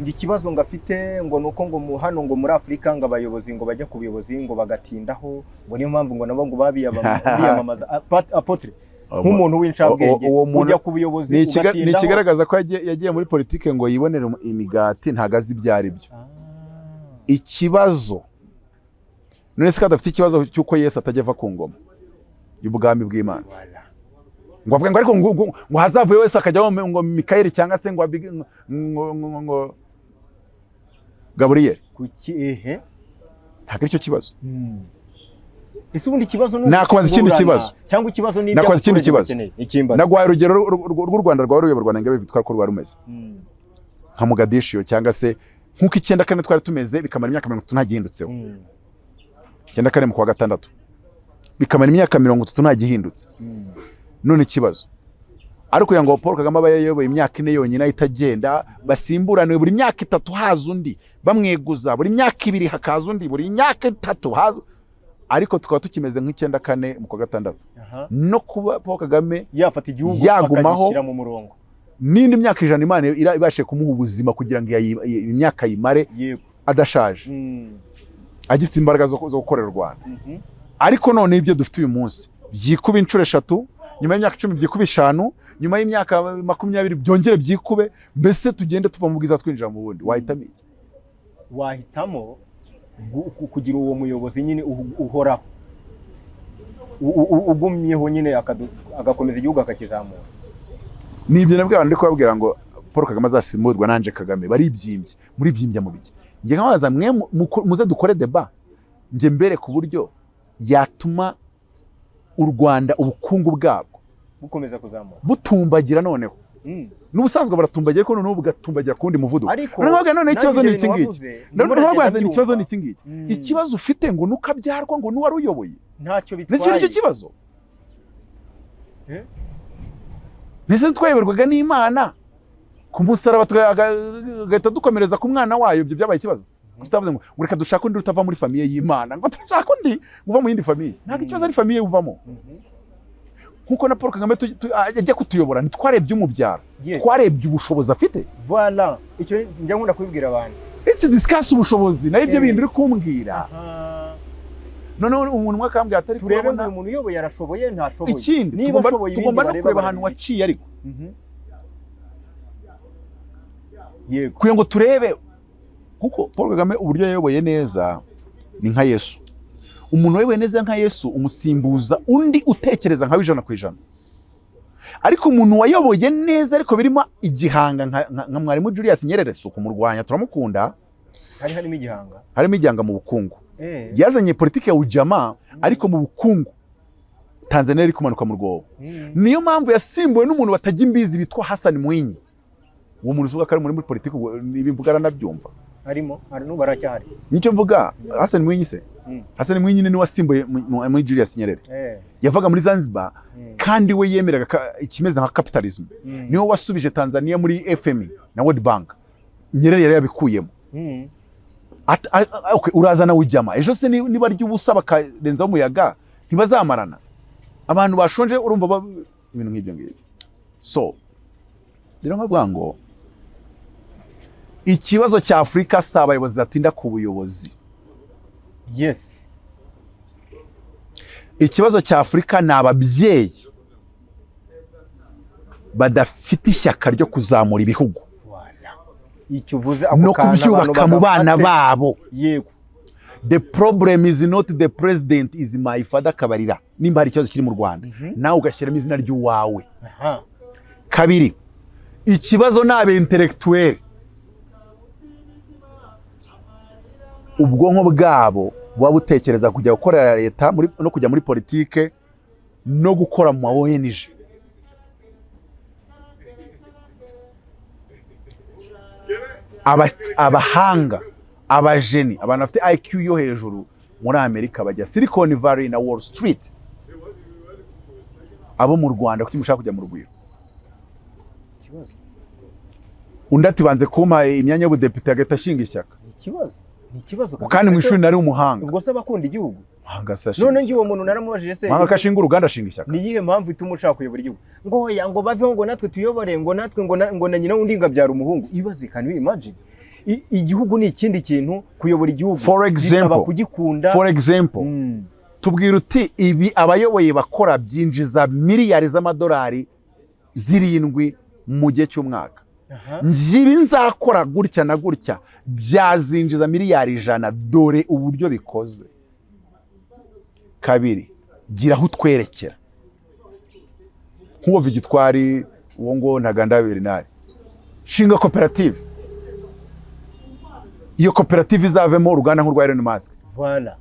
ikibazo ngo afite ngo ni uko ngo hano ngo muri Afurika ngo abayobozi ngo bajya ku buyobozi ngo bagatindaho, ngo niyo mpamvu ngo nabo ngo biyamamaza. Apôtre, nk'umuntu w'incabwenge, Uwo muntu ujya ku buyobozi ni ugatindaho. ikigaragaza ko yagiye muri politike ngo yibonere imigati, ntabwo azi ibyo ari byo. Ikibazo none se ko adafite ikibazo cy'uko Yesu atajya ava ku ngoma y'ubwami bw'Imana? Voilà. Ngo avuge ngo ariko ngo hazavuye wese akajyaho ngo Mikayeli cyangwa se ngo ngo Gaburiyeli. Kuki ehe? Ntabwo aricyo kibazo. Ese ubundi ikibazo ni Nakubaza ikindi ugusimburana, kibazo. cyangwa ikibazo ni ibyo Nakubaza ikindi abaturage kibazo. bakeneye? Ikimbaza. Naguhaye urugero rw'u Rwanda rwaba ruyoborwa na Ingabire Victoire ko rwari rumeze nka Mogadishu, cyangwa se nk'uko 94 twari tumeze, bikamara imyaka 30 nta gihindutseho. 94 mu kwa gatandatu, bikamara imyaka 30 nta gihindutse. None ikibazo ariko kugira ngo Paul Kagame abe yayoboye imyaka 4 yonyine ahita agenda, basimburane, buri myaka 3 haza undi bamweguza, buri myaka 2 hakaza undi, buri myaka 3 haza, ariko tukaba tukimeze nk'94 mu kwa gatandatu, no kuba Paul Kagame yafata igihugu yagumaho akagishyira mu murongo n'indi myaka 100, Imana ibashije kumuha ubuzima kugira ngo imyaka ayimare adashaje, agifite imbaraga zo gukorera u Rwanda. Ariko none ibyo dufite uyu munsi byikuba inshuro 3, nyuma y'imyaka 10 byikuba 5, nyuma y'imyaka 20 byongere byikube, mbese tugende tuva mu bwiza twinjira mu bundi. Wahitamo iki? Wahitamo kugira uwo muyobozi nyine uhoraho, ugumyeho nyine, agakomeza igihugu akakizamura. Ni ibyo nabwo abantu ndi kubabwira ngo Paul Kagame azasimburwa nanje Kagame, baribyimbye, muribyimbya mu biki? Njye nkabaza mwe muze dukore débat, njye mbere ku buryo yatuma u Rwanda ubukungu bwabwo bukomeza kuzamuka, butumbagira noneho. N'ubusanzwe baratumbagira, ariko noneho bugatumbagira ku wundi muvuduko. Ariko Noneho none nanjye ikibazo ni ibyo iki bintu ngiki. wavuze, Noneho ndimo ndagenda nkabaza ikibazo ni mbyumva. iki ngiki. Ikibazo ufite ngo nukabyarwa ngo n'uwari uyoboye Ntacyo ndetse nicyo bitwaye. kibazo. Eh? Ndetse twayoborwaga n'Imana. Ku musaraba tugahita dukomereza ku mwana wayo. Ibyo byabaye ikibazo? Tutavuze ngo reka dushake undi utava muri famille y'Imana, ngo dushake undi uva mu yindi famille. Ntabwo ikibazo ari famille uvamo. Nkuko na Paul Kagame ajya kutuyobora, ntitwarebye umubyara, twarebye ubushobozi afite. Voilà, icyo njya nkunda kubibwira abantu. Let's discuss ubushobozi nayo, ibyo bindi uri kumbwira. Noneho umuntu umwe akambwira atari Turebe ngo uyu muntu uyoboye arashoboye, ntashoboye. Ikindi, Niba tugomba ashoboye, ibindi tugomba no bareba kureba ahantu barabireka. waciye, ariko kugira ngo turebe, kuko Paul Kagame uburyo yayoboye neza ni nka Yesu. Umuntu wayoboye neza nka Yesu, umusimbuza undi utekereza nkawe 100%. Ariko umuntu wayoboye neza ariko birimo igihanga nka mwarimu Julius Nyerere, si ukumurwanya, turamukunda. Hari harimo igihanga. Harimo igihanga mu bukungu. Yazanye politiki ya ujamaa, ariko mu bukungu Tanzania iri kumanuka mu rwobo. Niyo mpamvu yasimbuwe n'umuntu batajya imbizi bitwa Hassan Mwinyi. Uwo muntu uvuga ko ari muri politiki, ubwo niba mvuga aranabyumva. Harimo, hari n'ubu aracyahari. Nicyo mvuga, Hassan Mwinyi se. Hassan Mwinyi niwe wasimbuye muri Julius Nyerere. Yavaga muri Zanzibar, kandi we yemeraga ikimeze nka capitalism. Niwe wasubije Tanzania muri FMI na World Bank. Nyerere yari yabikuyemo. Okay, urazana ujamaa, ejo se niba arya ubusa bakarenzaho umuyaga, ntibazamarana abantu bashonje? Urumva ibintu nk'ibyo ngibyo. So rero nkavuga ngo ikibazo cya Afurika si abayobozi batinda ku buyobozi. Ikibazo cya Afurika ni ababyeyi badafite ishyaka ryo kuzamura ibihugu Voilà. Icyo uvuze, ako no kantu abantu kubyubaka mu bana bagafate. babo. The problem is not the president, is my father Kabarira. Nimba hari ikibazo kiri mu Rwanda, nawe ugashyiramo izina ry'uwawe. Kabiri, ikibazo ni aba intellectuel, ubwonko bwabo buba butekereza kujya gukorera leta no kujya muri politike no gukora mu ma ONG. Abahanga, abajeni, abantu bafite IQ yo hejuru muri Amerika bajya Silicon Valley na Wall Street. Abo mu Rwanda, kuki mushaka kujya mu Rugwiro? Ikibazo. Undi ati banze kumpa imyanya y'ubudepite, agahita ashinga ishyaka. Ni ikibazo, ni ikibazo. Kandi mu ishuri nari umuhanga. Ubwo se abakunda igihugu? Umuhanga se ashinga None ishyaka? njye uwo muntu naramubajije se. Umuhanga ko ashinga uruganda, ashinga ishyaka? Ni iyihe mpamvu ituma ushaka kuyobora igihugu? Ngo oya, ngo baveho, ngo natwe tuyobore, ngo natwe, ngo na nyina wundi ngo abyara umuhungu. Ibaze, can you imagine? Igihugu ni ikindi kintu, kuyobora igihugu For example, bisaba kugikunda. For example, tubwira uti ibi abayoboye bakora byinjiza miliyari z'amadolari 7 mu gihe cy'umwaka. Ngibi nzakora gutya na gutya, byazinjiza miliyari 100, dore uburyo bikoze. Kabiri, gira aho utwerekera nk'uwo Vigitwari, uwo ngo Ntaganda Bernard. Shinga koperative, iyo koperative izavemo uruganda nk'urwa Elon Musk. Voilà.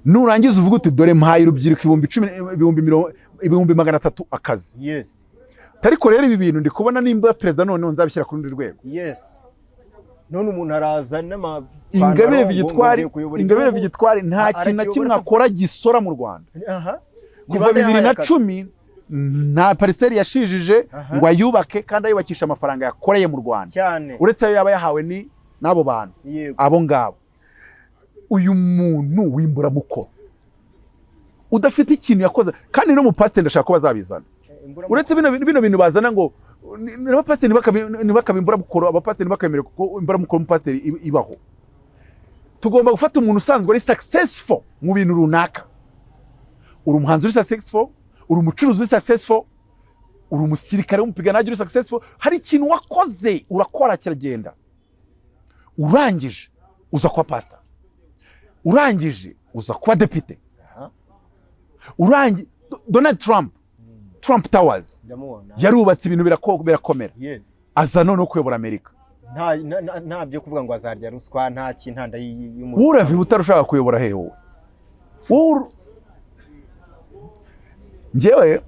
Nurangiza uvuga uti dore mpaye urubyiruko 10,000, 300,000, 300,000 akazi. Ariko rero ibi bintu ndi kubona, nimba perezida noneho nzabishyira ku rundi rwego. None umuntu araza n'ama Ingabire ngo Vigitwari, ngiye kuyobora Ingabire igihugu. Vigitwari nta kintu na Arakiyobora kimwe se? akora gisora mu Rwanda. Kuva Ni bande bibiri na yahaye akazi? cumi nta parcelle yashijije ngo ayubake, kandi ayubakisha amafaranga yakoreye mu Rwanda, uretse ayo yaba yahawe ni n'abo bantu abo ngabo. Uyu muntu w'imburamukoro udafite ikintu yakoze, kandi no mu pasiteri ndashaka ko bazabizana. Uretse bino bintu bazana ngo n'abapasiteri ntibakabe imburamukoro, abapasiteri ntibakemere kuko imburamukoro umupasiteri ibaho. Tugomba gufata umuntu usanzwe ari successful mu bintu runaka. Uri umuhanzi uri successful, uri umucuruzi uri successful, uri umusirikare w'umupiganaji uri successful, hari ikintu wakoze, urakora kiragenda, urangije uza kuba pastor, urangije uza kuba depite. Donald Trump, Trump Towers. Ndamubona. Yarubatse ibintu birakomera, aza noneho kuyobora Amerika. Nta byo kuvuga ngo azarya ruswa, nta kintanda y'umuntu. Wowe urava i Butare ushaka kuyobora hehe? Wowe njyewe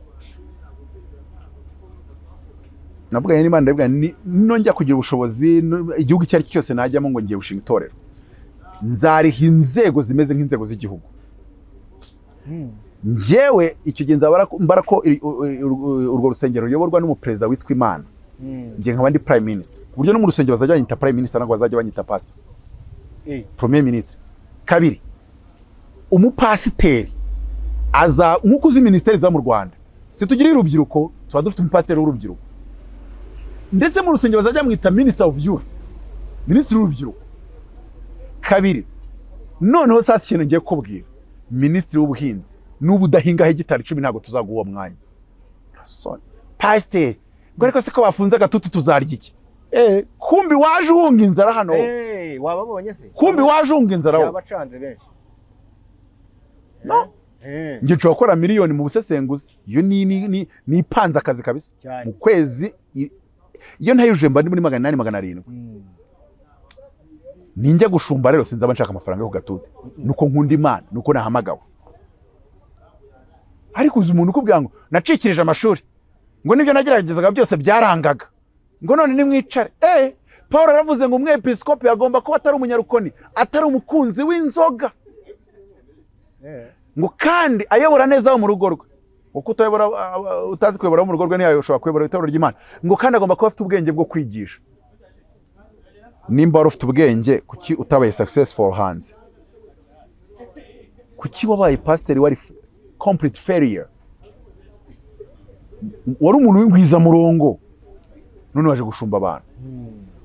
navuganye n'Imana, ndabwira ni nongera kugira ubushobozi, igihugu icyo ari cyo cyose najyamo ngo ngiye gushinga itorero, nzariha inzego zimeze nk'inzego z'igihugu. Njyewe icyo gihe nzaba mbara ko urwo rusengero ruyoborwa n'umuperezida witwa Imana. Njye nkaba ndi prime minister, ku buryo no mu rusengero bazajya banyita prime minister, ntabwo bazajya banyita pastor. Premier ministre. Kabiri, umupasiteri aza nk'uko uzi minisiteri za mu Rwanda, si tugira urubyiruko, tuba dufite umupasiteri w'urubyiruko, ndetse mu rusengero bazajya bamwita minister of youth, minisitiri w'urubyiruko. Kabiri, noneho sasa ikintu ngiye kukubwira, minisitiri w'ubuhinzi, n'ubu udahinga hegitari 10 ntabwo tuzaguha uwo mwanya. Soni pasiteri ngo ariko se ko bafunze agatutu tuzarya iki? Kumbi waje uhunga inzara hano. Wababonye se? Kumbi waje uhunga inzara wowe. Yabacanze benshi. No. Njye nshobora gukora miliyoni mu busesenguzi, iyo ni ipanze akazi kabisa. Cyane. Mu kwezi iyo ntayujuje mba ndi muri 800, 700. Ninjya gushumba rero sinzaba nshaka amafaranga yo ku gatuti, nuko nkunda Imana, nuko nahamagawe. Ariko uzi umuntu ukubwira ngo nacikirije amashuri, ngo nibyo nageragezaga byose byarangaga, ngo none nimwicare. Paul aravuze ngo umwepiskopi agomba kuba atari umunyarukoni, atari umukunzi w'inzoga, ngo kandi ayobora neza abo mu rugo rwe, kuko utayobora, utazi kuyobora abo mu rugo rwe ntiyashobora kuyobora itorero ry'Imana, ngo kandi agomba kuba afite ubwenge bwo kwigisha. Nimba wari ufite ubwenge, kuki utabaye successful hanze? Kuki wabaye pasiteri wari complete failure? Wari umuntu w'ingwizamurongo, none waje gushumba abantu.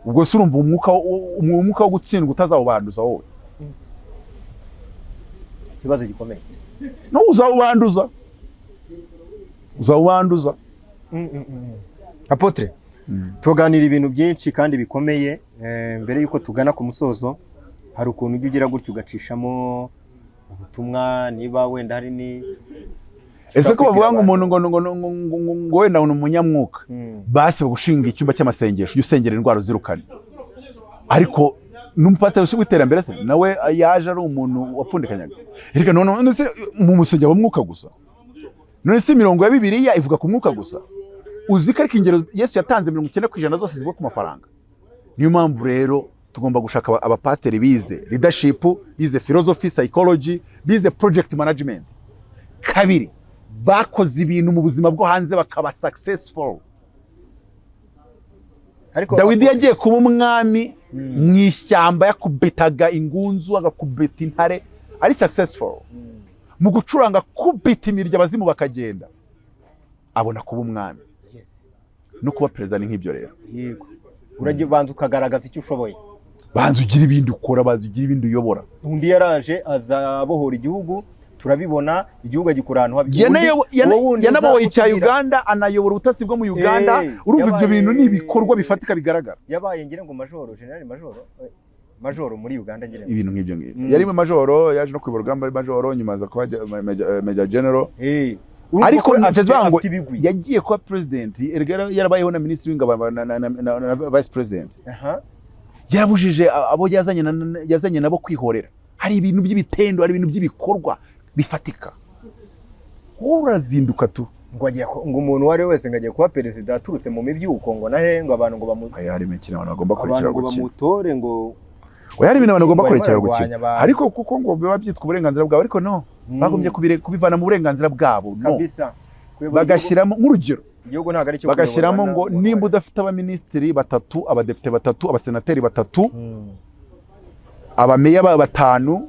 Ubwo se urumva umwuka wo gutsindwa utazawubanduza wowe? Ikibazo gikomeye. No uzawubanduza, uzawubanduza. Apôtre, tuganira ibintu byinshi kandi bikomeye. Mbere y'uko tugana ku musozo, hari ukuntu ujya ugira gutya ugacishamo ubutumwa, niba wenda hari ni Ese ko bavuga ngo umuntu ngo wenda ni umunyamwuka, basi bagushinga icyumba cy'amasengesho, ujye usengera indwara uzirukane. Ariko n'umupasiteri ushinzwe iterambere se nawe yaje ari umuntu wapfundikanyaga? Reka none se mu musengero w'umwuka gusa? None se imirongo ya Bibiliya ivuga ku mwuka gusa? Uzi ko ariko ingero Yesu yatanze 90% zose zivuga ku mafaranga? Niyo mpamvu rero tugomba gushaka abapasiteri bize leadership, bize philosophy, psychology, bize project management. Kabiri, bakoze ibintu mu buzima bwo hanze bakaba successful. Ariko Dawidi yagiye kuba umwami mu ishyamba yakubitaga ingunzu, agakubita intare, ari successful mu gucuranga, kubita imirya abazimu bakagenda, abona kuba umwami. No kuba perezida ni nk'ibyo rero. Yego, urajya ubanza ukagaragaza icyo ushoboye. Banza ugira ibindi ukora, banza ugira ibindi uyobora. Undi yaraje aza abohora igihugu, turabibona, igihugu agikura ahantu habi. Uwo wundi Yanabohoye icya uzakutubwira- Uganda, anayobora ubutasi bwo mu Uganda. Urumva ibyo bintu ni ibikorwa bifatika bigaragara. Yabaye ngira ngo majoro, general majoro, majoro muri Uganda ngira ngo. Ibintu nk'ibyo ngibyo. Yari mu majoro, yaje no kuyobora urugamba ari majoro, nyuma aza kuba major general. Urumva Ariko ko ndavuga ngo afite ibigwi. yagiye kuba president erega yarabayeho na minisitiri w'ingabo na vice president. Yarabujije abo yazanye nabo kwihorera. Hari ibintu by'ibitendo, hari ibintu by'ibikorwa bifatika. Wowe urazinduka tu. Ngo agiye ngo umuntu uwo ari we wese ngo agiye kuba perezida aturutse mu mibyuko, ngo nahe ngo abantu ngo bamu Oya, hari imikino abantu bagomba kurekera abantu ngo gukina. bamutore ngo Oya, hari ibintu abantu bagomba barimo kurekera bararwanya gukina. abantu. Ariko kuko ngo biba byitwa uburenganzira bwabo, ariko no bagombye kubivana mu burenganzira bwabo, no Kabisa. Kuyobora bagashyiramo nk'urugero, igihugu ntabwo ari icyo bagashyiramo kuyoborwa ngo nimba udafite abaminisitiri batatu, abadepite batatu, abasenateri batatu, abameya batanu,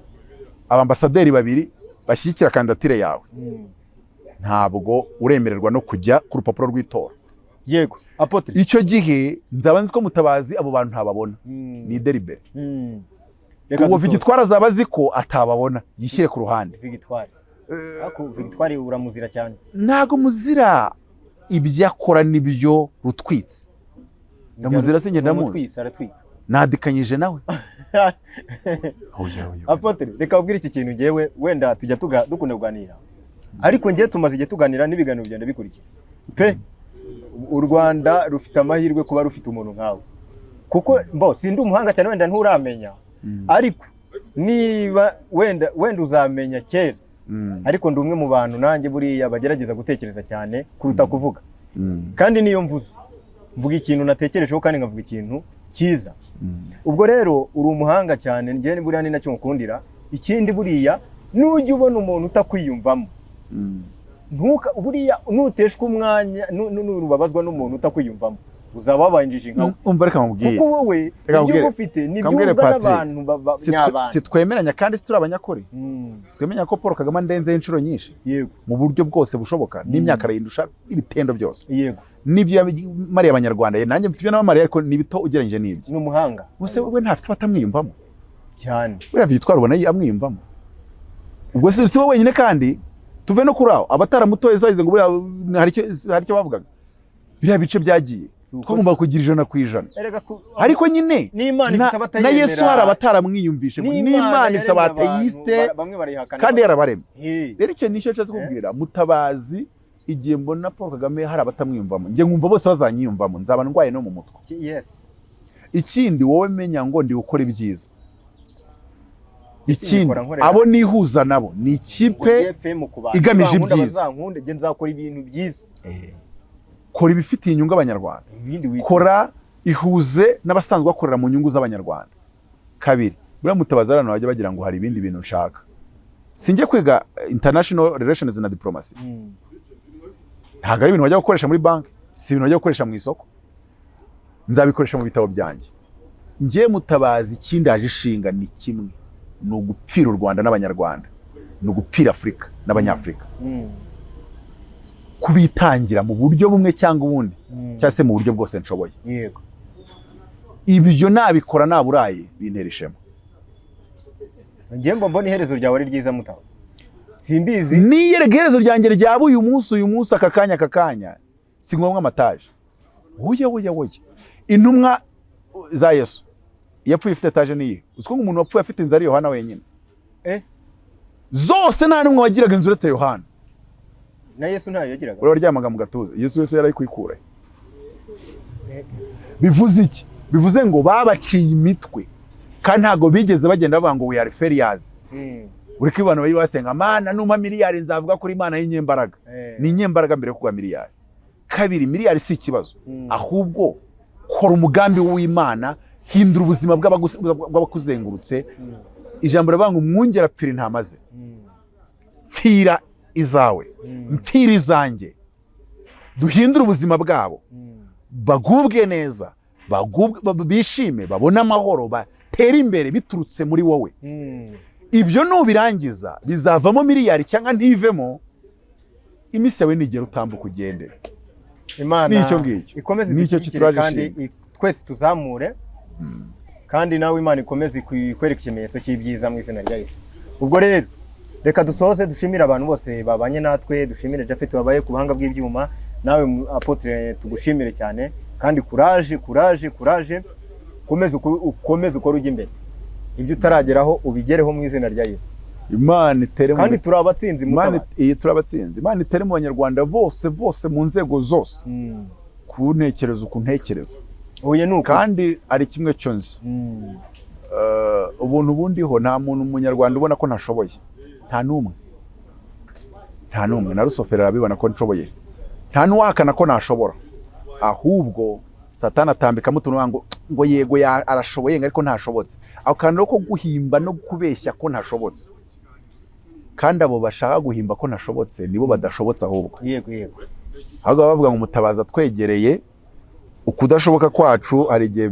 abambasaderi babiri bashyigikira kandidatire yawe, ntabwo uremererwa no kujya ku rupapuro rw'itora. Yego, apôtre. Icyo gihe nzaba nzi ko Mutabazi abo bantu ntababona, ni deliberate. Reka Uwo dusoze. Victoire azaba azi ko atababona, yishyire ku ruhande. Victoire, ariko Victoire uramuzira cyane. Ntago muzira, ibyo akora nibyo rutwitse. Ndamuzira se? Njye ndamuzi. Umutwitsi, aratwika. Nadikanyije nawe? Oya, oya, oya. Apôtre, reka ubwire iki kintu. Ngewe wenda tujya dukunda kuganira, ariko ngewe tumaze igihe tuganira n'ibiganiro bigenda bikurikira pe. U Rwanda rufite amahirwe kuba rufite umuntu nkawe, kuko mbo sindi umuhanga cyane, wenda nturamenya, ariko niba wenda uzamenya kera. Ariko ndi umwe mu bantu nanjye buriya bagerageza gutekereza cyane kuruta kuvuga, kandi niyo mvuze mvuga ikintu natekerejeho kandi nkavuga ikintu cyiza. Ubwo rero uri umuhanga cyane, njyewe buriya ni nacyo ngukundira. Ikindi, buriya nujya ubona umuntu utakwiyumvamo, ntuka buriya nuteshwa umwanya, nubabazwa n'umuntu utakwiyumvamo. Uzaba wabaye injiji nkawe. Umva, reka nkubwire. Kuko wowe Reka ibyo nkubwire. uba ufite ni Reka nkubwire, ibyumvwa Patrick. n'abantu nyabana. Si twemeranya kandi si turi abanyakuri? Twemeranya ko Paul Kagame andenzeho inshuro nyinshi mu buryo bwose bushoboka, n'imyaka arayindusha, ibitendo byose n'ibyo yamariye Abanyarwanda. Nanjye mfite ibyo nabamariye, ariko ni bito ugereranyije n'ibyo. Ni umuhanga. Ubuse we ntafite abatamwiyumvamo? Cyane. Buriya Victoire ubona amwiyumvamo? Ubwo si we wenyine. Kandi tuve no kuri aho, abataramutoye bagize ngo buriya hari icyo bavugaga, biriya bice byagiye Si uko twagomba kugira 100%. Erega Ariko nyine n'Imana ifite na abatayemera. Yesu hari abataramwiyumvishe. N'Imana ifite yaremye abantu, abateyiste bamwe barayihakana. kandi yarabaremye. Hey. Rero icyo nicyo nshatse kubwira Mutabazi: igihe mbona Paul Kagame hari abatamwiyumvamo, njye nkumva bose bazanyiyumvamo, nzaba ndwaye no mu mutwe. Ikindi, wowe menya ngo ndi gukora ibyiza. Ikindi, Mbikora nkorera. abo nihuza nabo ni ikipe Ngo FM ku bantu. igamije Nibankunda ibyiza. bazankunde, njye nzakora ibintu byiza. Kora ibifitiye inyungu Abanyarwanda. Ibindi wita Kora, ihuze n'abasanzwe bakorera mu nyungu z'Abanyarwanda. Kabiri, buriya Mutabazi, abantu bajya bagira ngo hari ibindi bintu nshaka. Sinjye kwiga international relations na diplomacy. Ntabwo ari ibintu bajya gukoresha muri banki, si ibintu bajya gukoresha mu isoko. Nzabikoresha mu bitabo byanjye. Njye Mutabazi, ikindaje ishinga ni kimwe: ni ugupfira u Rwanda n'Abanyarwanda, ni ugupfira Afurika n'Abanyafurika, kubitangira mu buryo bumwe cyangwa ubundi, cyangwa se mu buryo bwose nshoboye. Ibyo nabikora naburaye, bintera ishema. Njye mba mbona iherezo ryawe ari ryiza, Mutaba. Simbizi. Niyerega iherezo ryanjye ryaba uyu munsi, uyu munsi, aka kanya, aka kanya, si ngombwa amataje. Oya, oya, oya! Intumwa za Yesu yapfuye ifite etaje niyi? Uzi ko umuntu wapfuye afite inzu ari Yohana wenyine? Eh? Zose nta n'umwe wagiraga inzu uretse Yohana. Na Yesu ntayo yagiraga. Uriya waryamaga mu gatuza, Yesu wese yarayikura. Bivuze iki? Bivuze ngo babaciye imitwe kandi ntabwo bigeze bagenda bavuga ngo "We are failures." Ureke abantu bari basenga Mana, numa miliyari nzavuga kuri Imana y'inyembaraga. Ni inyembaraga mbere yo kuguha miliyari. Kabiri, miliyari si ikibazo. Ahubwo kora umugambi w'Imana, hindura ubuzima bw'abakuzengurutse. Ijambo rivuga ngo umwungeri apfira intama ze. Pfira izawe, mpfira izanjye, duhindure ubuzima bwabo, bagubwe neza, bishime, babone amahoro, batere imbere biturutse muri wowe. Ibyo nubirangiza bizavamo miliyari cyangwa ntivemo. Iminsi yawe nigera, utambuka ugende. Imana Nicyo ngicyo. ikomeze Nicyo idushyigikire kituraje kandi ishinga. twese tuzamure, kandi nawe Imana ikomeze ikwereke ikimenyetso cy'ibyiza mu izina rya Yesu. Ubwo rero reka dusoze dushimire abantu bose babanye natwe, dushimire Japhet wabaye ku buhanga bw'ibyuma, nawe Apotre tugushimire cyane. Kandi courage, courage, courage! Ukomeze ukore ujya imbere, ibyo utarageraho ubigereho mu izina rya Yesu. Imana itere mu Kandi turi abatsinzi, Imana Mutabazi. Iyi turi abatsinzi. Imana itere mu Banyarwanda bose bose, mu nzego zose, kuntekereza uku ntekereza. Oya, ni ukuri. Kandi ari kimwe cyo nzi: ubuntu bundiho, nta muntu umunyarwanda ubona ko ntashoboye, nta n'umwe, nta n'umwe. Na rusoferi arabibona ko nshoboye, nta n'uwahakana ko nashobora. Ahubwo Satani atambikamo utuntu ngo yego arashoboye, ariko ntashobotse. Ako kantu ko guhimba no kubeshya ko ntashobotse, kandi abo bashaka guhimba ko ntashobotse nibo badashobotse ahubwo. yego yego Ahubwo baba bavuga ngo Mutabazi twegereye ukudashoboka kwacu, hari igihe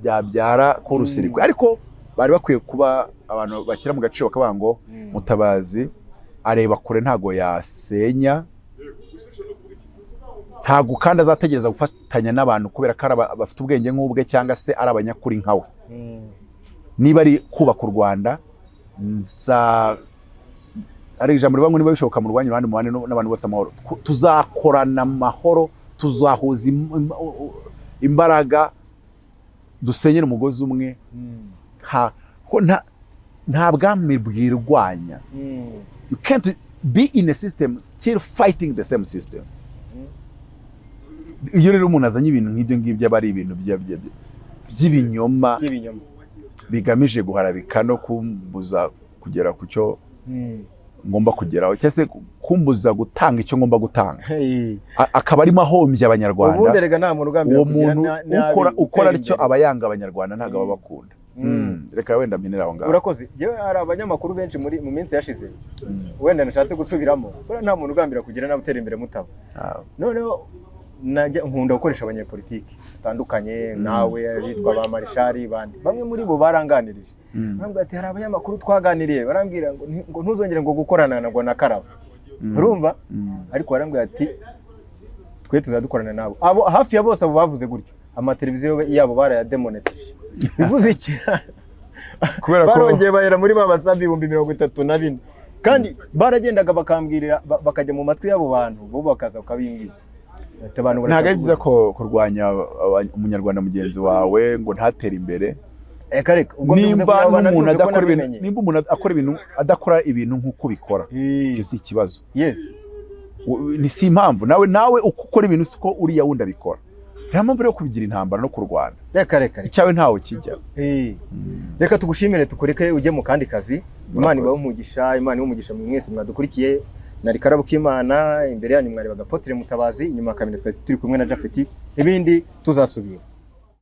byabyara ko urusirikwe. Ariko bari bakwiye kuba abantu bashyira mu gaciro, bakavuga ngo Mutabazi areba kure, ntago yasenya, ntago kandi azategereza gufatanya n'abantu kubera ko ari bafite ubwenge nk'ubwe cyangwa se ari abanyakuri nkawe. Niba ari kubaka u Rwanda, nza ari ijambo rivuga ngo niba bishoboka mu rwanyu uruhande mubane n'abantu bose amahoro. Tuzakorana amahoro, tuzahuza imbaraga, dusenyere umugozi umwe. Ko nta bwami bwirwanya. You can't be in a system still fighting the same system. Iyo rero umuntu azanye ibintu nk'ibyo ngibyo, aba ari ibintu by'ibinyoma by'ibinyoma bigamije guharabika no kumbuza kugera ku cyo ngomba kugeraho, cyangwa se kumbuza gutanga icyo ngomba gutanga. Hey. Akaba arimo ahombya Abanyarwanda. Ubundi erega nta muntu ugambira Uwo kugira muntu nabi ukora gutera atyo imbere. aba yanga Abanyarwanda, ntabwo aba abakunda. Reka wenda mpinire aho ngaho. Urakoze. Njyewe hari abanyamakuru benshi muri mu minsi yashize, wenda nashatse gusubiramo, buriya nta muntu ugambira kugira nabi utera imbere, Mutaba. Noneho Nkunda gukoresha abanyepolitiki batandukanye, nawe bitwa ba Marishari bandi, bamwe muri bo baranganirije, barambwira ati hari abanyamakuru twaganiriye, barambwira ngo ngo ntuzongere ngo gukorana ngo na Karabo. Urumva? Ariko barambwira ati twe tuzadukorana nabo. Abo hafi ya bose, abo bavuze gutyo, amateleviziyo yabo barayademonetije. Bivuze iki? Kubera ko Barongeye bahera muri ba basabi 34,000, kandi baragendaga bakambwirira, bakajya mu matwi y'abo bantu, bo bakaza bakabimbwira. Ati abantu Ntabwo barashaka ari byiza ko kurwanya umunyarwanda mugenzi wawe ngo ntatere imbere. Reka reka, ubwo mbivuze Nimba kugira ngo n'umuntu banabyumve ko adakora ibintu, nabimenye. nimba umuntu akora ibintu, adakora ibintu nk'uko ubikora, icyo si ikibazo. Ni si impamvu nawe uko ukora ibintu siko uriya wundi abikora. Nta mpamvu rero kubigira intambara no kurwana. Reka reka reka. Icyawe ntawe kijya. Reka tugushimire, tukureke ujye mu kandi kazi. Imana Murakoze. ibahe umugisha, Imana ibahe umugisha mwe mwese mwadukurikiye. Nari Karabo k'Imana, imbere yanyu mwarebaga Apotre Mutabazi, inyuma ya kamera twari turi kumwe na Japhet. Ibindi tuzasubira.